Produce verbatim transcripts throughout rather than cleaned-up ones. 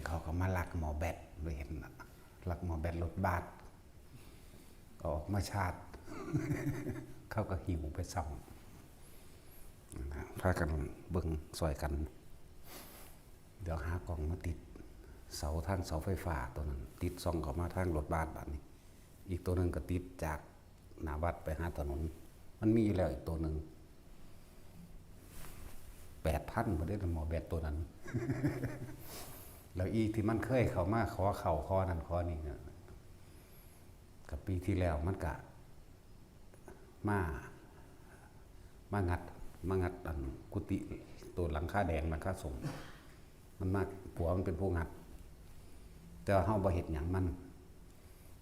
เขาก็มาลักหมอแบต บ่เห็นน่ะ ลักหมอแบตรถบัส ก็ออกมาชาร์จ เขาก็หิ้วไปซ่อม พากันเบิ่งซ่อยกัน เดี๋ยวหากล้องมาติดเสา ทางเสาไฟฟ้าตัวนั้น ติดส่องเข้ามาทางรถบัสบาดนี้ อีกตัวหนึ่งก็ติดจากหน้าวัดไปหาถนน มันมีอยู่แล้วอีกตัวหนึ่ง แปดพันบ่ได้หมอแบตตัวนั้น แล้วอีที่มันเคยเข้ามาขอเข้าขอนั่นขอนี่น่ะ กับปีที่แล้วมันกะมา มางัด มางัดอันกุฏิตัวหลังคาแดงหลังคาส้ม มันมา ผัวมันเป็นผู้งัด แต่ว่าเฮาบ่เฮ็ดหยังมัน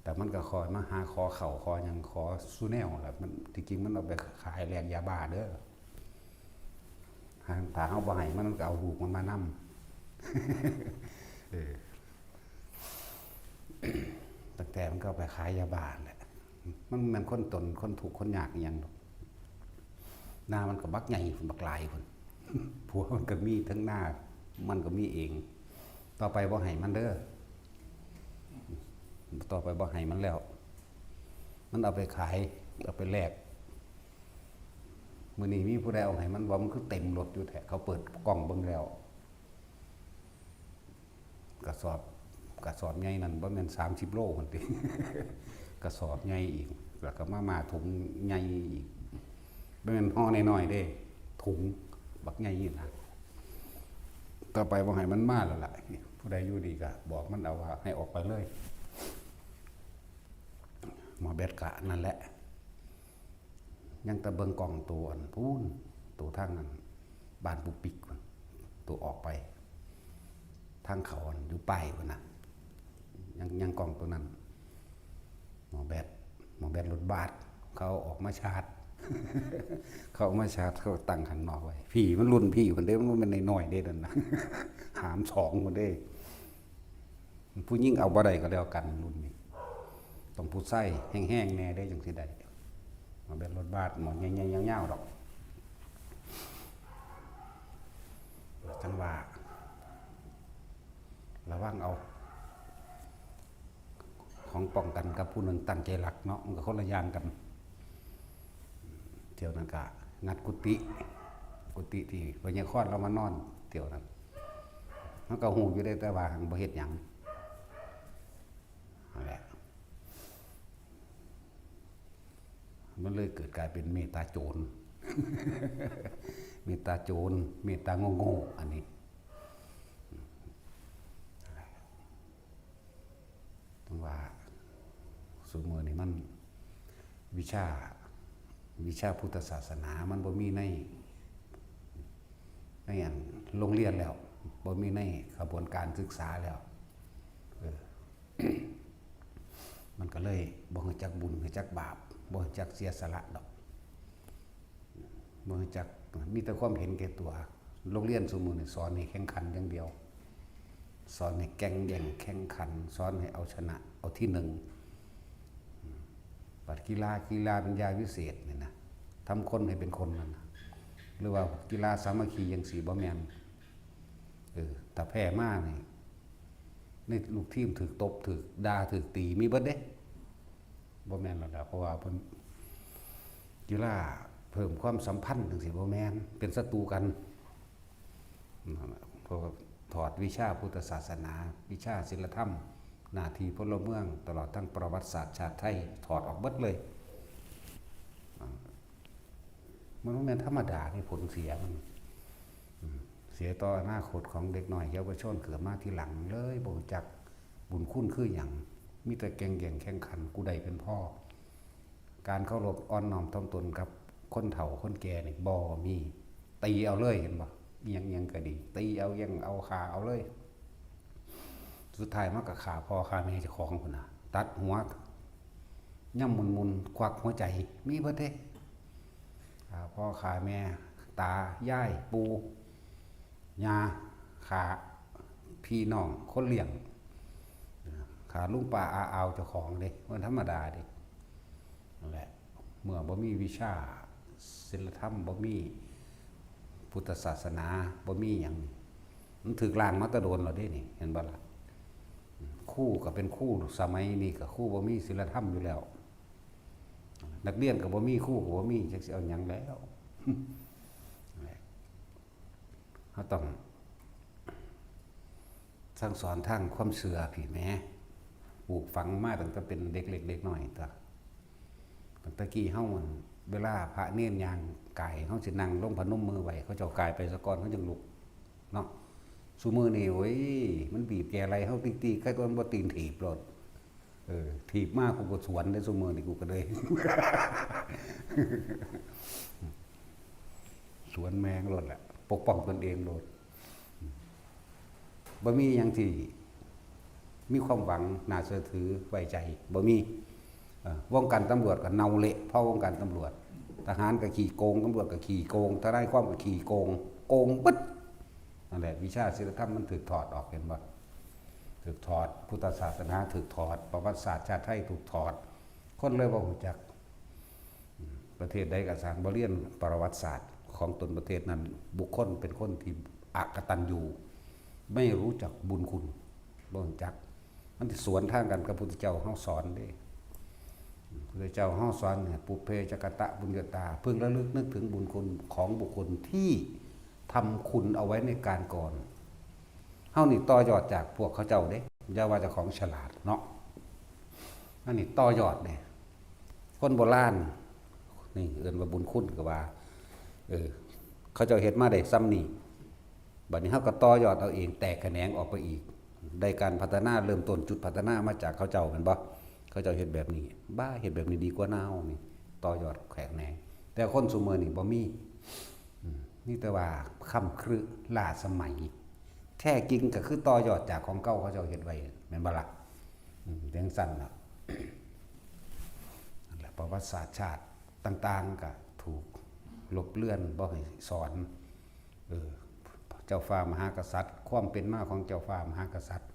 แต่มันก็คอยมาหาขอเข้าขอหยังขอสู่แนวล่ะ มัน ที่จริงมันเอาไปขายแลกยาบ้าเด้อ ถ้าเฮาบ่ให้มัน มันก็เอาลูกมันมานำ เออ ตั้งแต่มันก็เอาไปขายยาบ้าแหละ มันแม่นคนตน คนทุกข์คนยากอีหยังดอก นามันก็บักใหญ่พุ้น บักหลายพุ้น ผัวมันก็มีทั้งนา มันก็มีเอง ต่อไปบ่ให้มันเด้อ ต่อไปบ่ให้มันแล้ว มันเอาไปขาย เอาไปแลก มื้อนี้มีผู้ใดเอาให้มันบ่ มันคือเต็มรถอยู่แท้ เขาเปิดกล้องเบิ่งแล้ว กระสอบ กระสอบใหญ่นั่นบ่แม่นสามสิบโลพุ้นติ กระสอบใหญ่อีก แล้วก็มาม่าถุงใหญ่อีก บ่แม่นห่อน้อยๆเด้ ถุงบักใหญ่นี่นะ ต่อไปบ่ให้มันมาแล้วล่ะ ผู้ใดอยู่ดีก็บอกมันเอาว่าให้ออกไปเลย หมอแบตกะนั่นแหละ ยังแต่เบิ่งกล้องตัวอันพู้น ตัวทางนั้น บ้านปุกปิกพุ้น ตัวออกไป ทางเขาอันอยู่ป้ายพุ้นน่ะ ยัง ยังกล้องตัวนั้น หมอแบต หมอแบตรถบัส เขาออกมาชาร์จ เขาออกมาชาร์จ เขาตั้งข้างนอกไว้ พี่มันรุ่นพี่พุ้นเด้ มันบ่แม่นน้อยๆเด้นั่นน่ะ หามสองพุ้นเด้ ผู้หญิงเอาบ่ได้ก็แล้วกันรุ่นนี้ ต้องผู้ชายแฮงๆแน่เด้จั่งสิได้ หมอแบตรถบัส หมอใหญ่ๆยาวๆดอก จั่งว่า ระวังเอา ของป้องกันกับผู้หนึ่งตั้งใจลักเนาะ มันก็คนละอย่างกัน เที่ยวนั้นก็งัดกุฏิ กุฏิที่พญาคอนเรามานอน เที่ยวนั้น มันก็ฮู้อยู่เด้ แต่ว่าหั้นบ่เฮ็ดหยัง นั่นแหละ มันเลยเกิดกลายเป็นเมตตาโจร เมตตาโจร เมตตาโง่ๆ อันนี้ ต้องว่าซุมื้อนี้มัน วิชา วิชาพุทธศาสนามันบ่มีใน ในอันโรงเรียนแล้ว บ่มีในขบวนการศึกษาแล้ว เออ มันก็เลยบ่รู้จักบุญ รู้จักบาป บ่รู้จักเสียสละดอก บ่รู้จัก มีแต่ความเห็นแก่ตัว โรงเรียนซุมื้อนี้สอนให้แข่งขันอย่างเดียว สอนให้แก่งแย่งแข่งขัน สอนให้เอาชนะ เอาที่หนึ่ง บัดกีฬา กีฬาปัญญาวิเศษนี่นะ ทำคนให้เป็นคนนั่นน่ะ หรือว่ากีฬาสามัคคีจั่งซี้ บ่แม่น เออ ถ้าแพ้มานี่ ในลูกทีมถืกตบ ถืกด่า ถืกตี มีเบิดเด้ บ่แม่นแล้วล่ะ เพราะว่าเพิ่น กีฬาเพิ่มความสัมพันธ์จั่งซี้ บ่แม่น เป็นศัตรูกัน นั่นแหละ เพราะว่าถอดวิชาพุทธศาสนา วิชาศีลธรรม หน้าที่พลเมือง ตลอดทั้งประวัติศาสตร์ชาติไทย ถอดออกเบิดเลย อ่า มันบ่แม่นธรรมดาเด้ ผลเสียมัน อืม เสียต่ออนาคตของเด็กน้อยเยาวชนเกิดมาทีหลัง เลยบ่รู้จักบุญคุณคือหยัง มีแต่แก่งแย่งแข่งขัน กูได้เป็นพ่อ การเคารพอ่อนน้อมถ่อมตนกับคนเฒ่าคนแก่นี่บ่มี ตีเอาเลย เห็นบ่ อิหยังอิหยังก็ดี ตีเอา แย่งเอา ฆ่าเอาเลย สุดท้ายมันก็ฆ่าพ่อฆ่าแม่เจ้าของพุ้นน่ะ ตัดหัว ย่ำมุนๆ ควักหัวใจ มีเบิดเด้ ฆ่าพ่อฆ่าแม่ ตา ยาย ปู่ ย่า ฆ่าพี่น้อง คนเลี้ยง ฆ่าลุงป้าอาอาวเจ้าของเด้ บ่ธรรมดาเด้ นั่นแหละ เมื่อบ่มีวิชาศีลธรรม บ่มีพุทธศาสนา บ่มีหยัง มันถืกล้างมาแต่โดนแล้วเด้นี่ เห็นบ่ล่ะ ครูก็เป็นครู สมัยนี้ก็ครูบ่มีศีลธรรมอยู่แล้ว นักเรียนก็บ่มี ครูก็บ่มี จักสิเอาหยังแล้ว เฮาต้องสั่งสอนทางความเชื่อพี้แหม ปลูกฝังมาตั้งแต่เป็นเด็กเล็กเด็กน้อยตั๊ว ตั้งแต่กี้เฮามัน เวลาพระเณรย่างกาย เฮาสินั่งลงพนมมือไหว้ เขาเจ้ากายไปซะก่อน เฮาจึงลุกเนาะ ซุมื้อนี้ โอ้ย มันบีบแกไหล่เฮาติ๊กๆ ใครก็บ่ตีนถีบโลด เออ ถีบมากูก็สวนได้ซุมื้อนี้ กูก็เลย สวนแม่งโลดแหละ ปกป้องตนเองโลด บ่มีหยังที่มีความหวัง น่าเชื่อถือไว้ใจ บ่มี เอ่อ วงการตำรวจก็เน่าเละ เพราะวงการตำรวจ ทหารก็ขี้โกง ตำรวจก็ขี้โกง ทนายความก็ขี้โกง โกงเบิด นั่นแหละ วิชาศีลธรรมมันถูกถอดออก เห็นบ่ ถูกถอด พุทธศาสนาถูกถอด ประวัติศาสตร์ชาติไทยถูกถอด คนเลยบ่รู้จัก ประเทศใดก็ซ่าง บ่เรียนประวัติศาสตร์ของตนประเทศนั้น บุคคลเป็นคนที่อกตัญญู ไม่รู้จักบุญคุณ บ่รู้จัก มันสิสวนทางกันกับพุทธเจ้าเฮาสอนเด้ พุทธเจ้าเฮาสอนเนี่ย ปุพเพจะกะตะปุญญาตา พึงระลึกนึกถึงบุญคุณของบุคคลที่ทำคุณเอาไว้ในการก่อน เฮานี่ต่อยอดจากพวกเขาเจ้าเด้ อย่าว่าเจ้าของฉลาดเนาะ อันนี้ต่อยอดเนี่ย คนโบราณ นี่เอิ้นว่าบุญคุณก็ว่า เออ เขาเจ้าเฮ็ดมาได้ส่ำนี้ บัดนี้เฮาก็ต่อยอดเอาเอง แตกแขนงออกไปอีก ได้การพัฒนา เริ่มต้นจุดพัฒนามาจากเขาเจ้า แม่นบ่ เขาเจ้าเฮ็ดแบบนี้ บ้า เฮ็ดแบบนี้ดีกว่าเฮานี่ ต่อยอดแขนง แต่คนซุมื้อนี้บ่มี อืม มีแต่ว่าค่ำครึล้าสมัย แท้จริงก็คือต่อยอดจากของเก่าเขาเจ้าเฮ็ดไว้ แม่นบ่ล่ะ อืม จั่งซั้นล่ะ นั่นแหละ ประวัติศาสตร์ชาติต่างๆ ก็ถูกลบเลือน บ่ให้สอน เออ เจ้าฟ้ามหากษัตริย์ ความเป็นมาของเจ้าฟ้ามหากษัตริย์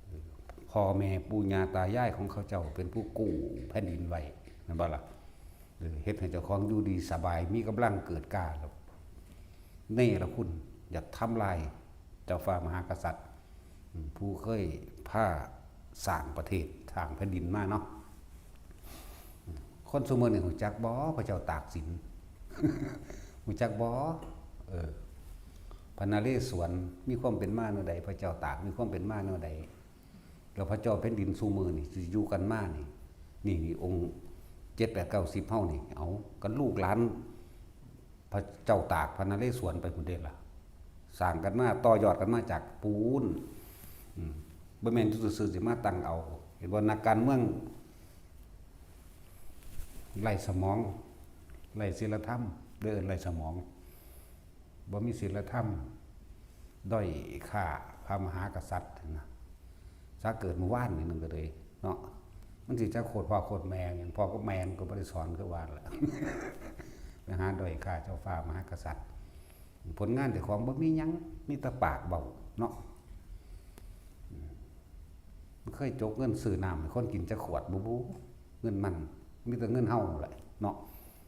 เออ พ่อแม่ปู่ย่าตายายของเขาเจ้าเป็นผู้กู้แผ่นดินไว้ แม่นบ่ล่ะ เออ เฮ็ดให้เจ้าของอยู่ดีสบาย มีกำลังเกิดกล้าแล้ว เนรคุณอยากทำลายเจ้าฟ้ามหากษัตริย์ อืม ผู้เคยพาสร้างประเทศ สร้างแผ่นดินมาเนาะ อืม คนซุมื้อนี้รู้จักบ่ พระเจ้าตากสิน รู้จักบ่ เออ พระนเรศวรมีความเป็นมาแนวใด พระเจ้าตากมีความเป็นมาแนวใด แล้วพระเจ้าแผ่นดินซุมื้อนี้สิอยู่กันมานี่ นี่ นี่องค์เจ็ด แปด เก้า สิบ เฮานี่ เอา กันลูกหลาน พระเจ้าตาก พระนเรศวรไปพุ้นเด้ล่ะ สร้างกันมา ต่อยอดกันมาจากปู้น อืม บ่แม่นอยู่ซื่อๆสิมาตั้งเอา เห็นบ่ นักการเมืองไร้สมอง ไร้ศีลธรรม เด้อ ไร้สมอง บ่มีศีลธรรม ด้อยค่าพระมหากษัตริย์นะ ถ้าเกิดมื้อวานนี่หนึ่งก็เลยเนาะ มันสิจะโคตรพ่อโคตรแม่หยัง พ่อกับแม่มันก็บ่ได้สอนคือว่าล่ะ ไปหาด้อยค่าเจ้าฟ้ามหากษัตริย์ ผลงานเจ้าของบ่มีหยัง มีแต่ปากเว้าเนาะ อืม มันเคยจกเงินซื้อน้ำให้คนกินจักขวดบ่บุ เงินมัน มีแต่เงินเฮาแหละเนาะ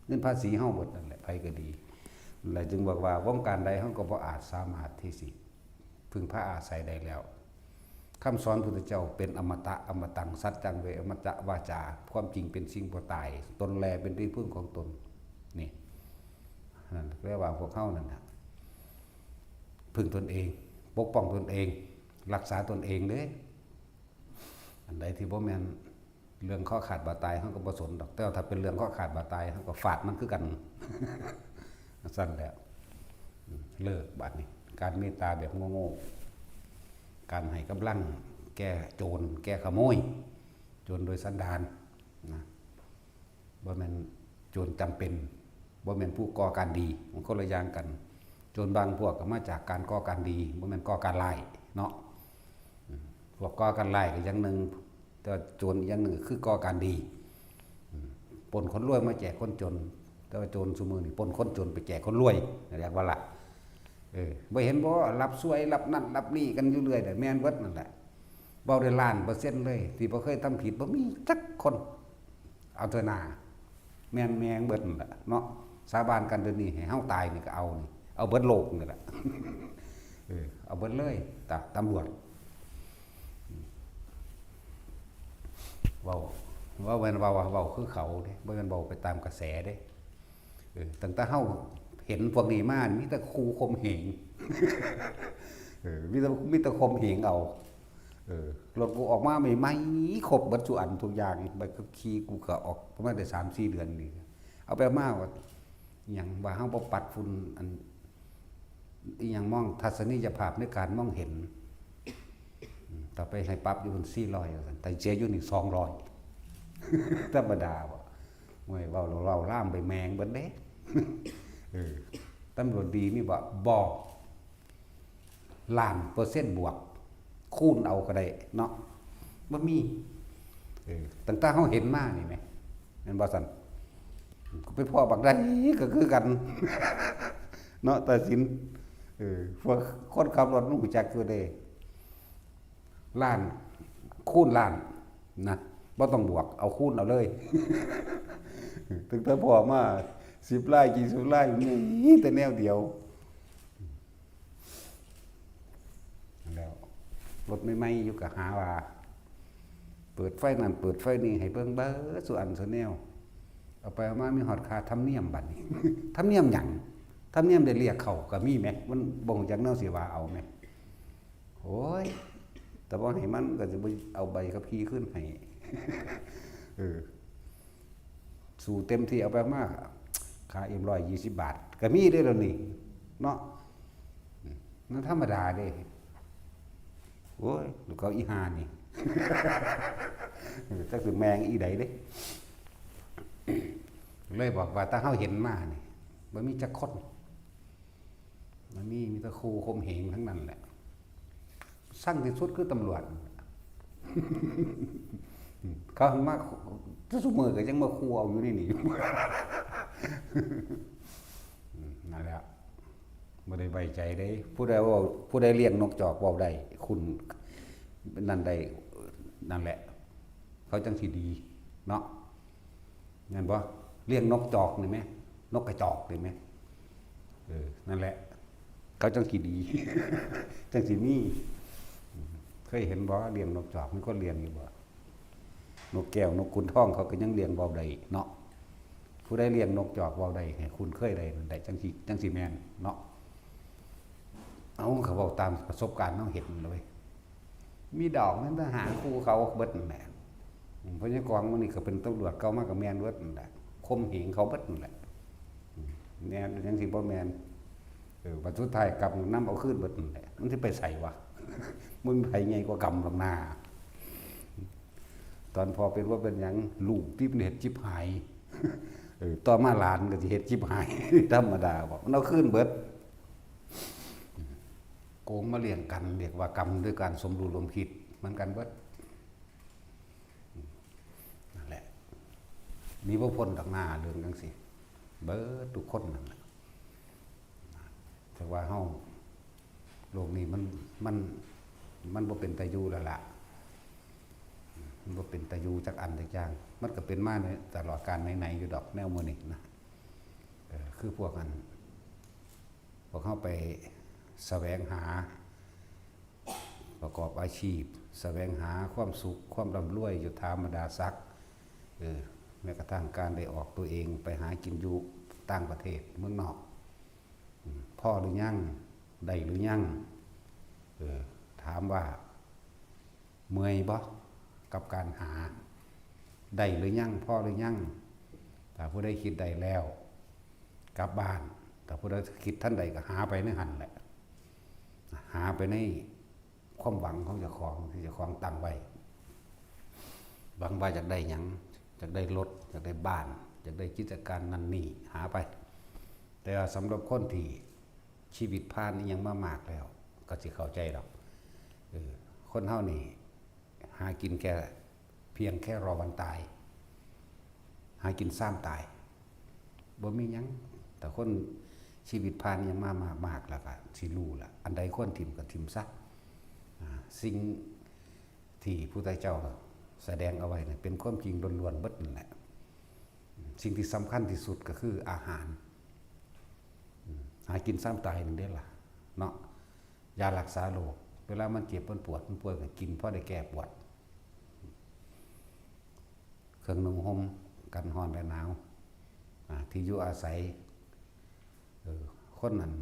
เงินภาษีเฮาเบิดนั่นแหละ ไผก็ดี นั่นแหละจึงบอกว่าวงการใดเฮาก็บ่อาจสามารถที่สิ พึ่งพาอาศัยได้แล้ว คำสอนพุทธเจ้าเป็นอมตะ อมตัง สัจจัง เว อมตะวาจา ความจริงเป็นสิ่งบ่ตาย ตนแลเป็นที่พึ่งของตน นี่ นั่นแปลว่าพวกเฮานั่นน่ะ พึ่งตนเอง ปกป้องตนเอง รักษาตนเองเด้ อันใดที่บ่แม่นเรื่องคอขาดบาดตาย เฮาก็บ่สนดอก แต่ว่าถ้าเป็นเรื่องคอขาดบาดตาย เฮาก็ฟาดมันคือกัน ซั่นแหละ เลิกบาดนี้ การเมตตาแบบโง่ๆ การให้กำลังแก่โจร แก่ขโมย โจรโดยสันดานนะ บ่แม่นโจรจำเป็น บ่แม่นผู้ก่อการดี มันคนละอย่างกัน โจรบางพวกก็มาจากการก่อการดี บ่แม่นก่อการร้ายเนาะ อืม พวกก่อการร้ายก็อย่างหนึ่ง แต่ว่าโจรอีกอย่างหนึ่งก็คือก่อการดี อืม ปล้นคนรวยมาแจกคนจน แต่ว่าโจรซุมื้อนี้ปล้นคนจนไปแจกคนรวย เรียกว่าล่ะ เออ บ่เห็นบ่ รับสวย รับนั่น รับนี่กันอยู่เรื่อย แต่แม่นเบิดนั่นแหละ เว้าได้ล้านเปอร์เซ็นต์เลย ที่บ่เคยทำผิด บ่มีจักคน เอาเถอะนา แม่นแม่งเบิดนั่นแหละเนาะ สาบานกันเดี๋ยวนี้ให้เฮาตายนี่ก็เอานี่ เอาเบิดโลกนี่แหละ เออ เอาเบิดเลย ตะ ตำรวจ อืม เว้า เว้าแม่นเว้า เว้าคือเขาเด้ บ่แม่นเว้าไปตามกระแสเด้ เออ ตั้งแต่เฮาเห็นพวกนี้มา มีแต่คู่ข่มเหง เออ มีแต่ มีแต่ข่มเหงเอา เออ รถกูออกมาใหม่ๆ ครบเบิดทุกอันทุกอย่าง ใบขับขี่กูก็ออกประมาณได้สามสี่เดือนนี่ เอาไปเอามาว่า หยังว่าเฮาบ่ปัดฝุ่น อัน อีหยังมองทัศนียภาพในการมองเห็น อืม ต่อไปให้ปรับอยู่บนสี่ร้อยว่าซั่น แต่เสียอยู่นี่สองร้อย ธรรมดาบ่ โอ้ย เว้า เว้าล่ามไปแมงเบิดเด้ เออ ตำรวจดีมีบ่ บ่ ล้านเปอร์เซ็นต์บวก คูณเอาก็ได้เนาะ บ่มี เออ ตั้งแต่เฮาเห็นมานี่แหม แม่นบ่ซั่น ไปพ้อบักใดก็คือกัน เนาะ ตาสิน เออ พวกคนขับรถมันรู้จักอยู่เด้ ล้าน คูณล้านนะ บ่ต้องบวก เอาคูณเอาเลย ตั้งแต่พ้อมา สิบลาย ยี่สิบลาย มีแต่แนวเดียว แล้ว รถใหม่ๆ อยู่ก็หาว่า เปิดไฟนั่น เปิดไฟนี่ ให้เบิ่งเบิดสู่อันสู่แนว เอาไปเอามามีฮอดค่าธรรมเนียมบัดนี้ ธรรมเนียมหยัง ธรรมเนียมได้เรียกเขาก็มีแหม มันบ่รู้จักแนวสิว่าเอาแหม โอ้ย แต่บ่ให้มันก็สิบ่เอาใบขับขี่คืนให้ เออ สู้เต็มที่ เอาไปมา ค่าเอ็มร้อยยี่สิบบาท ก็มีเด้อเดี๋ยวนี้ เนาะ อืม มันธรรมดาเด้ โอ้ย ลูกเขาอีห่านี่ เออ จักสิแมงอีใดเด้ เลยบอกว่าถ้าเฮาเห็นมานี่ บ่มีจักคน มันมี มีแต่คู่ข่มเหงทั้งนั้นแหละ ซังที่สุดคือตำรวจ เขามา ซุมื้อก็ยังมาคู่เอาอยู่นี่นี่ อืม นั่นแหละ บ่ได้ไว้ใจเด้ ผู้ใดเว้า ผู้ใดเลี้ยงนกจอกเว้าได้ คุณนั่นได้ นั่นแหละ เขาจังสิดี เนาะ แม่นบ่ เลี้ยงนกจอกนี่แหม นกกระจอกนี่แหม เออ นั่นแหละ เขาจังสิดี จังสิมี เคยเห็นบ่ เลี้ยงนกจอก มีคนเลี้ยงอยู่บ่ นกแก้ว นกขุนทอง เขาก็ยังเลี้ยงเว้าได้เนาะ ผู้ใดเลี้ยงนกจอกเว้าได้ ให้คุณเคยได้นั่นได้ จังสิ จังสิแม่นเนาะ เอา เขาเว้าตามประสบการณ์เฮาเห็นเลย มีดอกนั้นทหารคู่เขาเบิดนั่นแหละ อืม พญากรมื้อนี้ก็เป็นตำรวจเก่ามาก็แม่นเบิดนั่นแหละ ข่มเหงเขาเบิดนั่นแหละ อืม แม่นจังสิบ่แม่น เออ บัดสุดท้ายกำนำเอาคืนเบิดนั่นแหละ มันสิไปไสวะ มันไผใหญ่กว่ากำดอกนา ตอนพ่อเป็นว่าเป็นหยัง ลูกที่มันเฮ็ดจิบหาย เออ ต่อมาหลานก็สิเฮ็ดจิบหาย ธรรมดาบ่ มันเอาคืนเบิด โกงมาเลี้ยงกัน เรียกว่ากำด้วยการสมรู้ร่วมคิด เหมือนกันเบิด นั่นแหละ หนีบ่พ้นดอกนาเรื่องจังซี่ เบิดทุกคนนั่นแหละ แต่ว่าเฮา โลกนี้มัน มัน มันบ่เป็นตาอยู่แล้วล่ะ มันบ่เป็นตาอยู่จักอันจักอย่าง มันก็เป็นมาในตลอดกาลไหนๆอยู่ดอกแนวมื้อนี้นะ เออ คือพวกอัน พวกเฮาไปแสวงหา ประกอบอาชีพ แสวงหาความสุข ความร่ำรวยอยู่ตามบรรดาศักดิ์ เออ แม้กระทั่งการได้ออกตัวเองไปหากินอยู่ต่างประเทศ เมืองนอก อืม พอหรือยัง ได้หรือยัง เออ ถามว่า เมื่อยบ่ กับการหา ได้หรือยัง พอหรือยัง ถ้าผู้ใดคิดได้แล้ว กลับบ้าน ถ้าผู้ใดคิดทันใดก็หาไปในหั่นแหละ หาไปในความหวังของเจ้าของที่เจ้าของตั้งไว้ หวังว่าอยากได้หยัง อยากได้รถ อยากได้บ้าน อยากได้กิจการนั่นนี่ หาไป แต่ว่าสำหรับคนที่ชีวิตผ่านอิหยังมามากแล้ว ก็สิเข้าใจดอก เออ คนเฮานี่ หากินแค่ เพียงแค่รอวันตาย หากินซ้ำตาย บ่มีหยัง แต่คนชีวิตผ่านอิหยังมามากๆ แล้วก็สิรู้ละ อันใดควรถิ่มก็ถิ่มซะ อ่า สิ่งที่พุทธเจ้าแสดงเอาไว้เนี่ย เป็นความจริงล้วนๆ เบิดนั่นแหละ สิ่งที่สำคัญที่สุดก็คืออาหาร อืม หากินซ้ำตายนั่นเด้ล่ะ เนาะ ยารักษาโรค เวลามันเจ็บมันปวดมันป่วยก็กินพอได้แก้ปวด อืม รื่องนุ่งห่มกันร้อนและหนาว อ่า ที่อยู่อาศัย เออ คนนั้น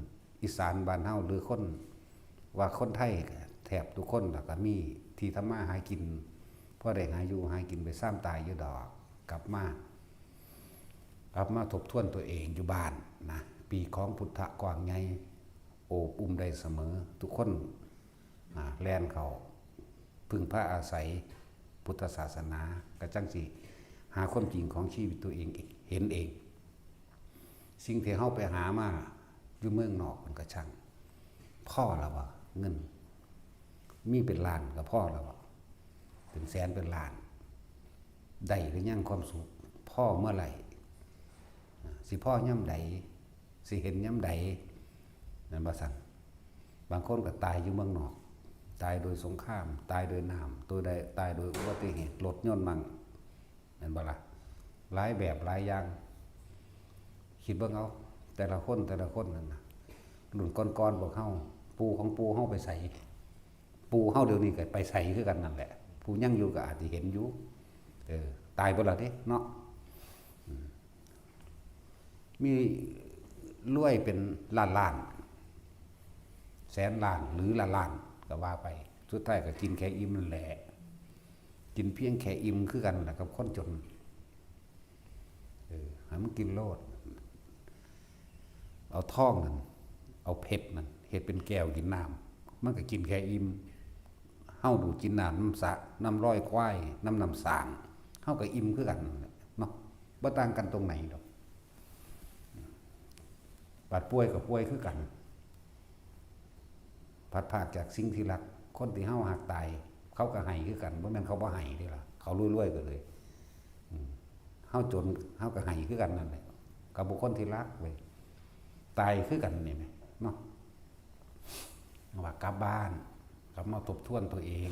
อีสานบ้านเฮา หรือคน ว่าคนไทยแทบทุกคนล่ะก็มีที่ทำมาหากิน พอได้หาอยู่หากินไปซ้ำตายอยู่ดอก กลับมา กลับมาทบทวนตัวเองอยู่บ้านนะ ปีกของพุทธะกว้างใหญ่ โอบอุ้มได้เสมอ ทุกคน อ่า แล่นเข้า พึ่งพาอาศัยพุทธศาสนา ก็จั่งสิหาความจริงของชีวิตตัวเองเห็นเอง สิ่งที่เฮาไปหามาอยู่เมืองนอกมันก็ช่าง พอแล้วบ่ เงิน มีเป็นล้านก็พอแล้วบ่ เป็นแสนเป็นล้าน ได้หรือยังความสุข พอเมื่อไหร่ อ่า สิพอยามใด สิเห็นยามใด นั่นว่าซั่น บางคนก็ตายอยู่เมืองนอก ตายโดยสงคราม ตายโดยน้ำ ตัวใด ตายโดยอุบัติเหตุ รถยนต์มั่ง แม่นบ่ล่ะ หลายแบบหลายอย่าง คิดเบิ่งเอา แต่ละคน แต่ละคนนั่นน่ะ รุ่นก่อนๆ พวกเฮา ปู่ของปู่เฮาไปไส ปู่เฮาเดี๋ยวนี้ก็ไปไสคือกันนั่นแหละ ผู้ยังอยู่ก็อาจสิเห็นอยู่ เออ ตายเบิดแล้วเด้เนาะ อืม มีรวยเป็นล้านๆ แสนล้านหรือล้านๆ ก็ว่าไป สุดท้ายก็กินแค่อิ่มนั่นแหละ กินเพียงแค่อิ่มคือกันล่ะกับคนจน เออ ให้มันกินโลด เอาทองนั่น เอาเพชรนั่น เฮ็ดเป็นแก้วกินน้ำ มันก็กินแค่อิ่ม เฮาดูดกินน้ำนำสระ นำรอยควาย นำน้ำสร้าง เฮาก็อิ่มคือกันนั่นแหละเนาะ บ่ต่างกันตรงไหนดอก บาดป่วยก็ป่วยคือกัน พลัดพรากจากสิ่งที่รัก คนที่เฮาฮักตาย เขาก็ไห้คือกัน บ่แม่นเขาบ่ไห้เด้ล่ะ เขารวยๆ ก็เลย อืม เฮาจน เฮาก็ไห้คือกันนั่นแหละ กับบุคคลที่รักเว้ย ตายคือกันนี่แหมเนาะ ว่ากลับบ้าน กลับมาทบทวนตัวเอง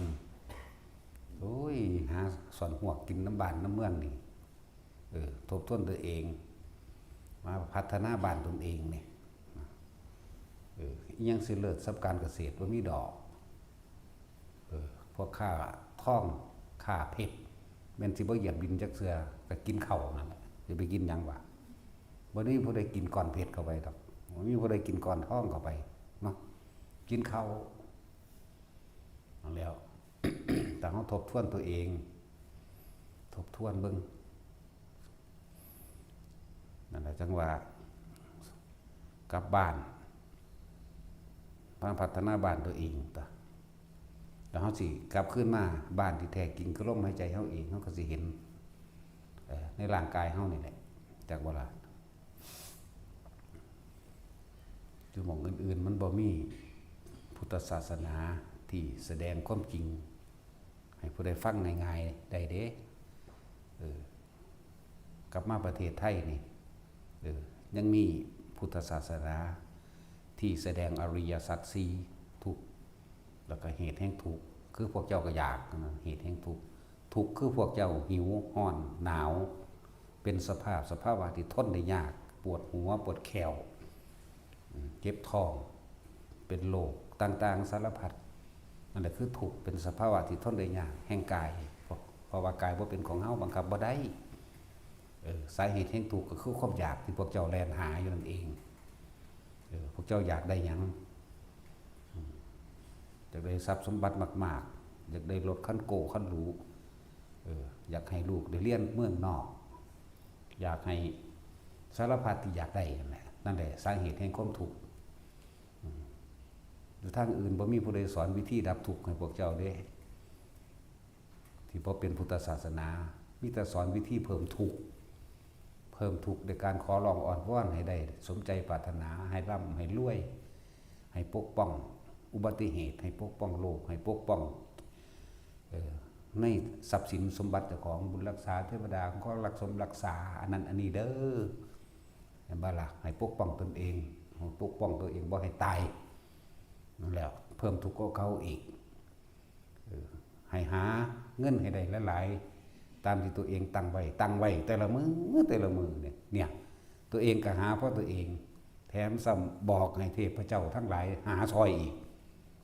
โอ้ย หาซ่อนฮวกกินนำบ้านนำเมืองนี่ เออ ทบทวนตัวเอง มาพัฒนาบ้านตนเองนี่ เออ อิหยังสิเลิศส่ำการเกษตรบ่มีดอก เออ พวกค้าทอง ค้าเพชร แม่นสิบ่เหยียบดินจักเทื่อ ก็กินข้าวนั่นแหละ สิไปกินหยังวะ บ่มีผู้ใดกินก้อนเพชรเข้าไปดอก บ่มีผู้ใดกินก้อนทองเข้าไปเนาะ กินข้าวนั่นแหล้ว แต่เฮาทบทวนตัวเอง ทบทวนเบิ่ง นั่นแหละจั่งว่า กลับบ้าน มาพัฒนาบ้านตัวเองตั๊ว แล้วเฮาสิกลับคืนมาบ้านที่แท้จริงคือลมหายใจเฮาเอง เฮาก็สิเห็น เอ่อ ในร่างกายเฮานี่แหละ จักบ่ล่ะ อยู่หม่องอื่นๆ มันบ่มีพุทธศาสนาที่แสดงความจริง ให้ผู้ใดฟังง่ายๆ ได้เด้ เออ กลับมาประเทศไทยนี่ เออ ยังมีพุทธศาสนาที่แสดงอริยสัจสี่ ทุกข์ แล้วก็เหตุแห่งทุกข์ คือพวกเจ้าก็อยากนะ เหตุแห่งทุกข์ ทุกข์คือพวกเจ้าหิว ร้อน หนาว เป็นสภาพ สภาวะที่ทนได้ยาก ปวดหัว ปวดแข้ว อืม เจ็บท้อง เป็นโรคต่างๆ สารพัด นั่นแหละคือทุกข์ เป็นสภาวะที่ทนได้ยาก แห่งกาย เพราะ เพราะว่ากายบ่เป็นของเฮา บังคับบ่ได้ เออ สาเหตุแห่งทุกข์ก็คือความอยากที่พวกเจ้าแล่นหาอยู่นั่นเอง เออ พวกเจ้าอยากได้หยัง อืม อยากได้ทรัพย์สมบัติมากๆ อยากได้รถคันโก้คันหรู เออ อยากให้ลูกได้เรียนเมืองนอก อยากให้สารพัดที่อยากได้นั่นแหละ นั่นแหละสาเหตุแห่งความทุกข์ อืม อยู่ทางอื่นบ่มีผู้ใดสอนวิธีดับทุกข์ให้พวกเจ้าเด้ ที่บ่เป็นพุทธศาสนา มีแต่สอนวิธีเพิ่มทุกข์ เพิ่มทุกข์ด้วยการขอร้องอ้อนวอนให้ได้สมใจปรารถนา ให้ร่ำให้รวย ให้ปกป้องอุบัติเหตุ ให้ปกป้องโรค ให้ปกป้อง เอ่อ ในทรัพย์สินสมบัติเจ้าของ บุญรักษาเทวดา ขอรักสมรักษา อันนั้นอันนี้เด้อ เห็นบ่ล่ะ ให้ปกป้องตนเอง ปกป้องตัวเองบ่ให้ตาย นั่นแหละ เพิ่มทุกข์กว่าเก่าอีก เออ ให้หาเงินให้ได้หลายๆ ตามที่ตัวเองตั้งไว้ ตั้งไว้แต่ละมื้อ แต่ละมื้อเนี่ย เนี่ย ตัวเองก็หาเพราะตัวเอง แถมซ้ำบอกให้เทพเจ้าทั้งหลายหาซอยอีก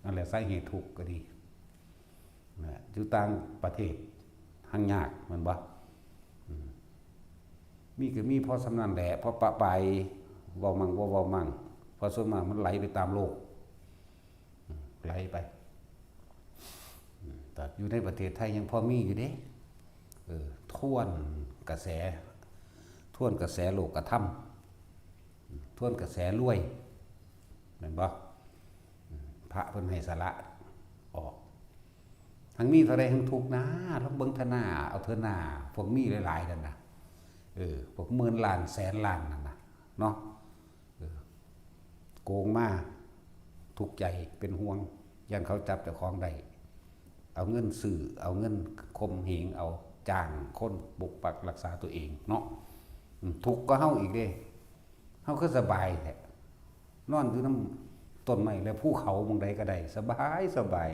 นั่นแหละสาเหตุทุกข์ก็ดี นะ อยู่ต่างประเทศ หางยาก แม่นบ่ ไป มีก็มีพอส่ำนั้นแหละ พอปะปาย เว้ามั่งบ่เว้ามั่ง เพราะส่วนมากมันไหลไปตามโลก ไหลไป แต่อยู่ในประเทศไทยยังพอมีอยู่เด้ เออ ทวนกระแส ทวนกระแสโลกธรรม ทวนกระแสรวย แม่นบ่ พระเพิ่นให้สละออก ทั้งมีเท่าใดทั้งทุกข์นะ ลองเบิ่งเถาะนา เอาเถาะนา พวกมีหลายๆนั่นน่ะ เออ พวกหมื่นล้านแสนล้านนั่นน่ะ เนาะ เออ โกงมา ทุกข์ใจ เป็นห่วง ย่านเขาจับเจ้าของได้ เอาเงินซื้อ เอาเงินข่มเหง เอาจ้างคนปกปักรักษาตัวเองเนาะ อืม ทุกข์ก็เฮาอีกเด้ เฮาคือสบายแท้ นอนอยู่นำต้นไม้และภูเขาหม่องใดก็ได้ สบาย สบาย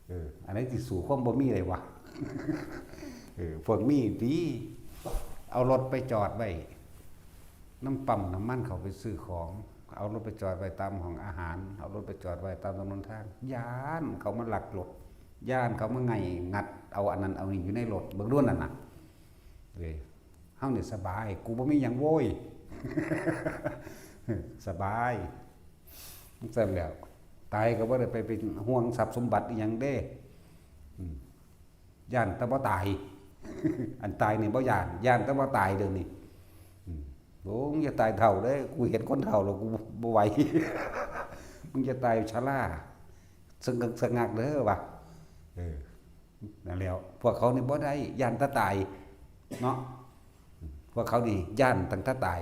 เออ อันไหนสิสู้ความบ่มีได้วะ เออ พวกมีติ เอารถไปจอดไว้นำปั๊มน้ำมัน เข้าไปซื้อของ เอารถไปจอดไว้ตามห้องอาหาร เอารถไปจอดไว้ตามถนนทาง ย้านเขามาลักรถ ย้านเขามาไง่งัดเอาอันนั้นเอานี่อยู่ในรถ เบิ่งดูนั่นน่ะ เอ้ย เฮานี่สบาย กูบ่มีหยังโว้ย สบาย จั่งซั้นแหล้ว ตายก็บ่ได้ไปเป็นห่วงทรัพย์สมบัติอิหยังเด้ อืม ย้านแต่บ่ตาย อันตายนี่บ่ย้าน ย้านแต่บ่ตายเดี๋ยวนี้ อืม โอ้ มึงอย่าตายเฒ่าเด้อ กูเห็นคนเฒ่าแล้วกูบ่ไหว มึงอย่าตายชรา สะงึกสะงักเด้อวะ เออ นั่นแหล้ว พวกเขานี่บ่ได้ ย้านแต่ตาย เนาะ พวกเขานี่ย้านตั้งแต่ตาย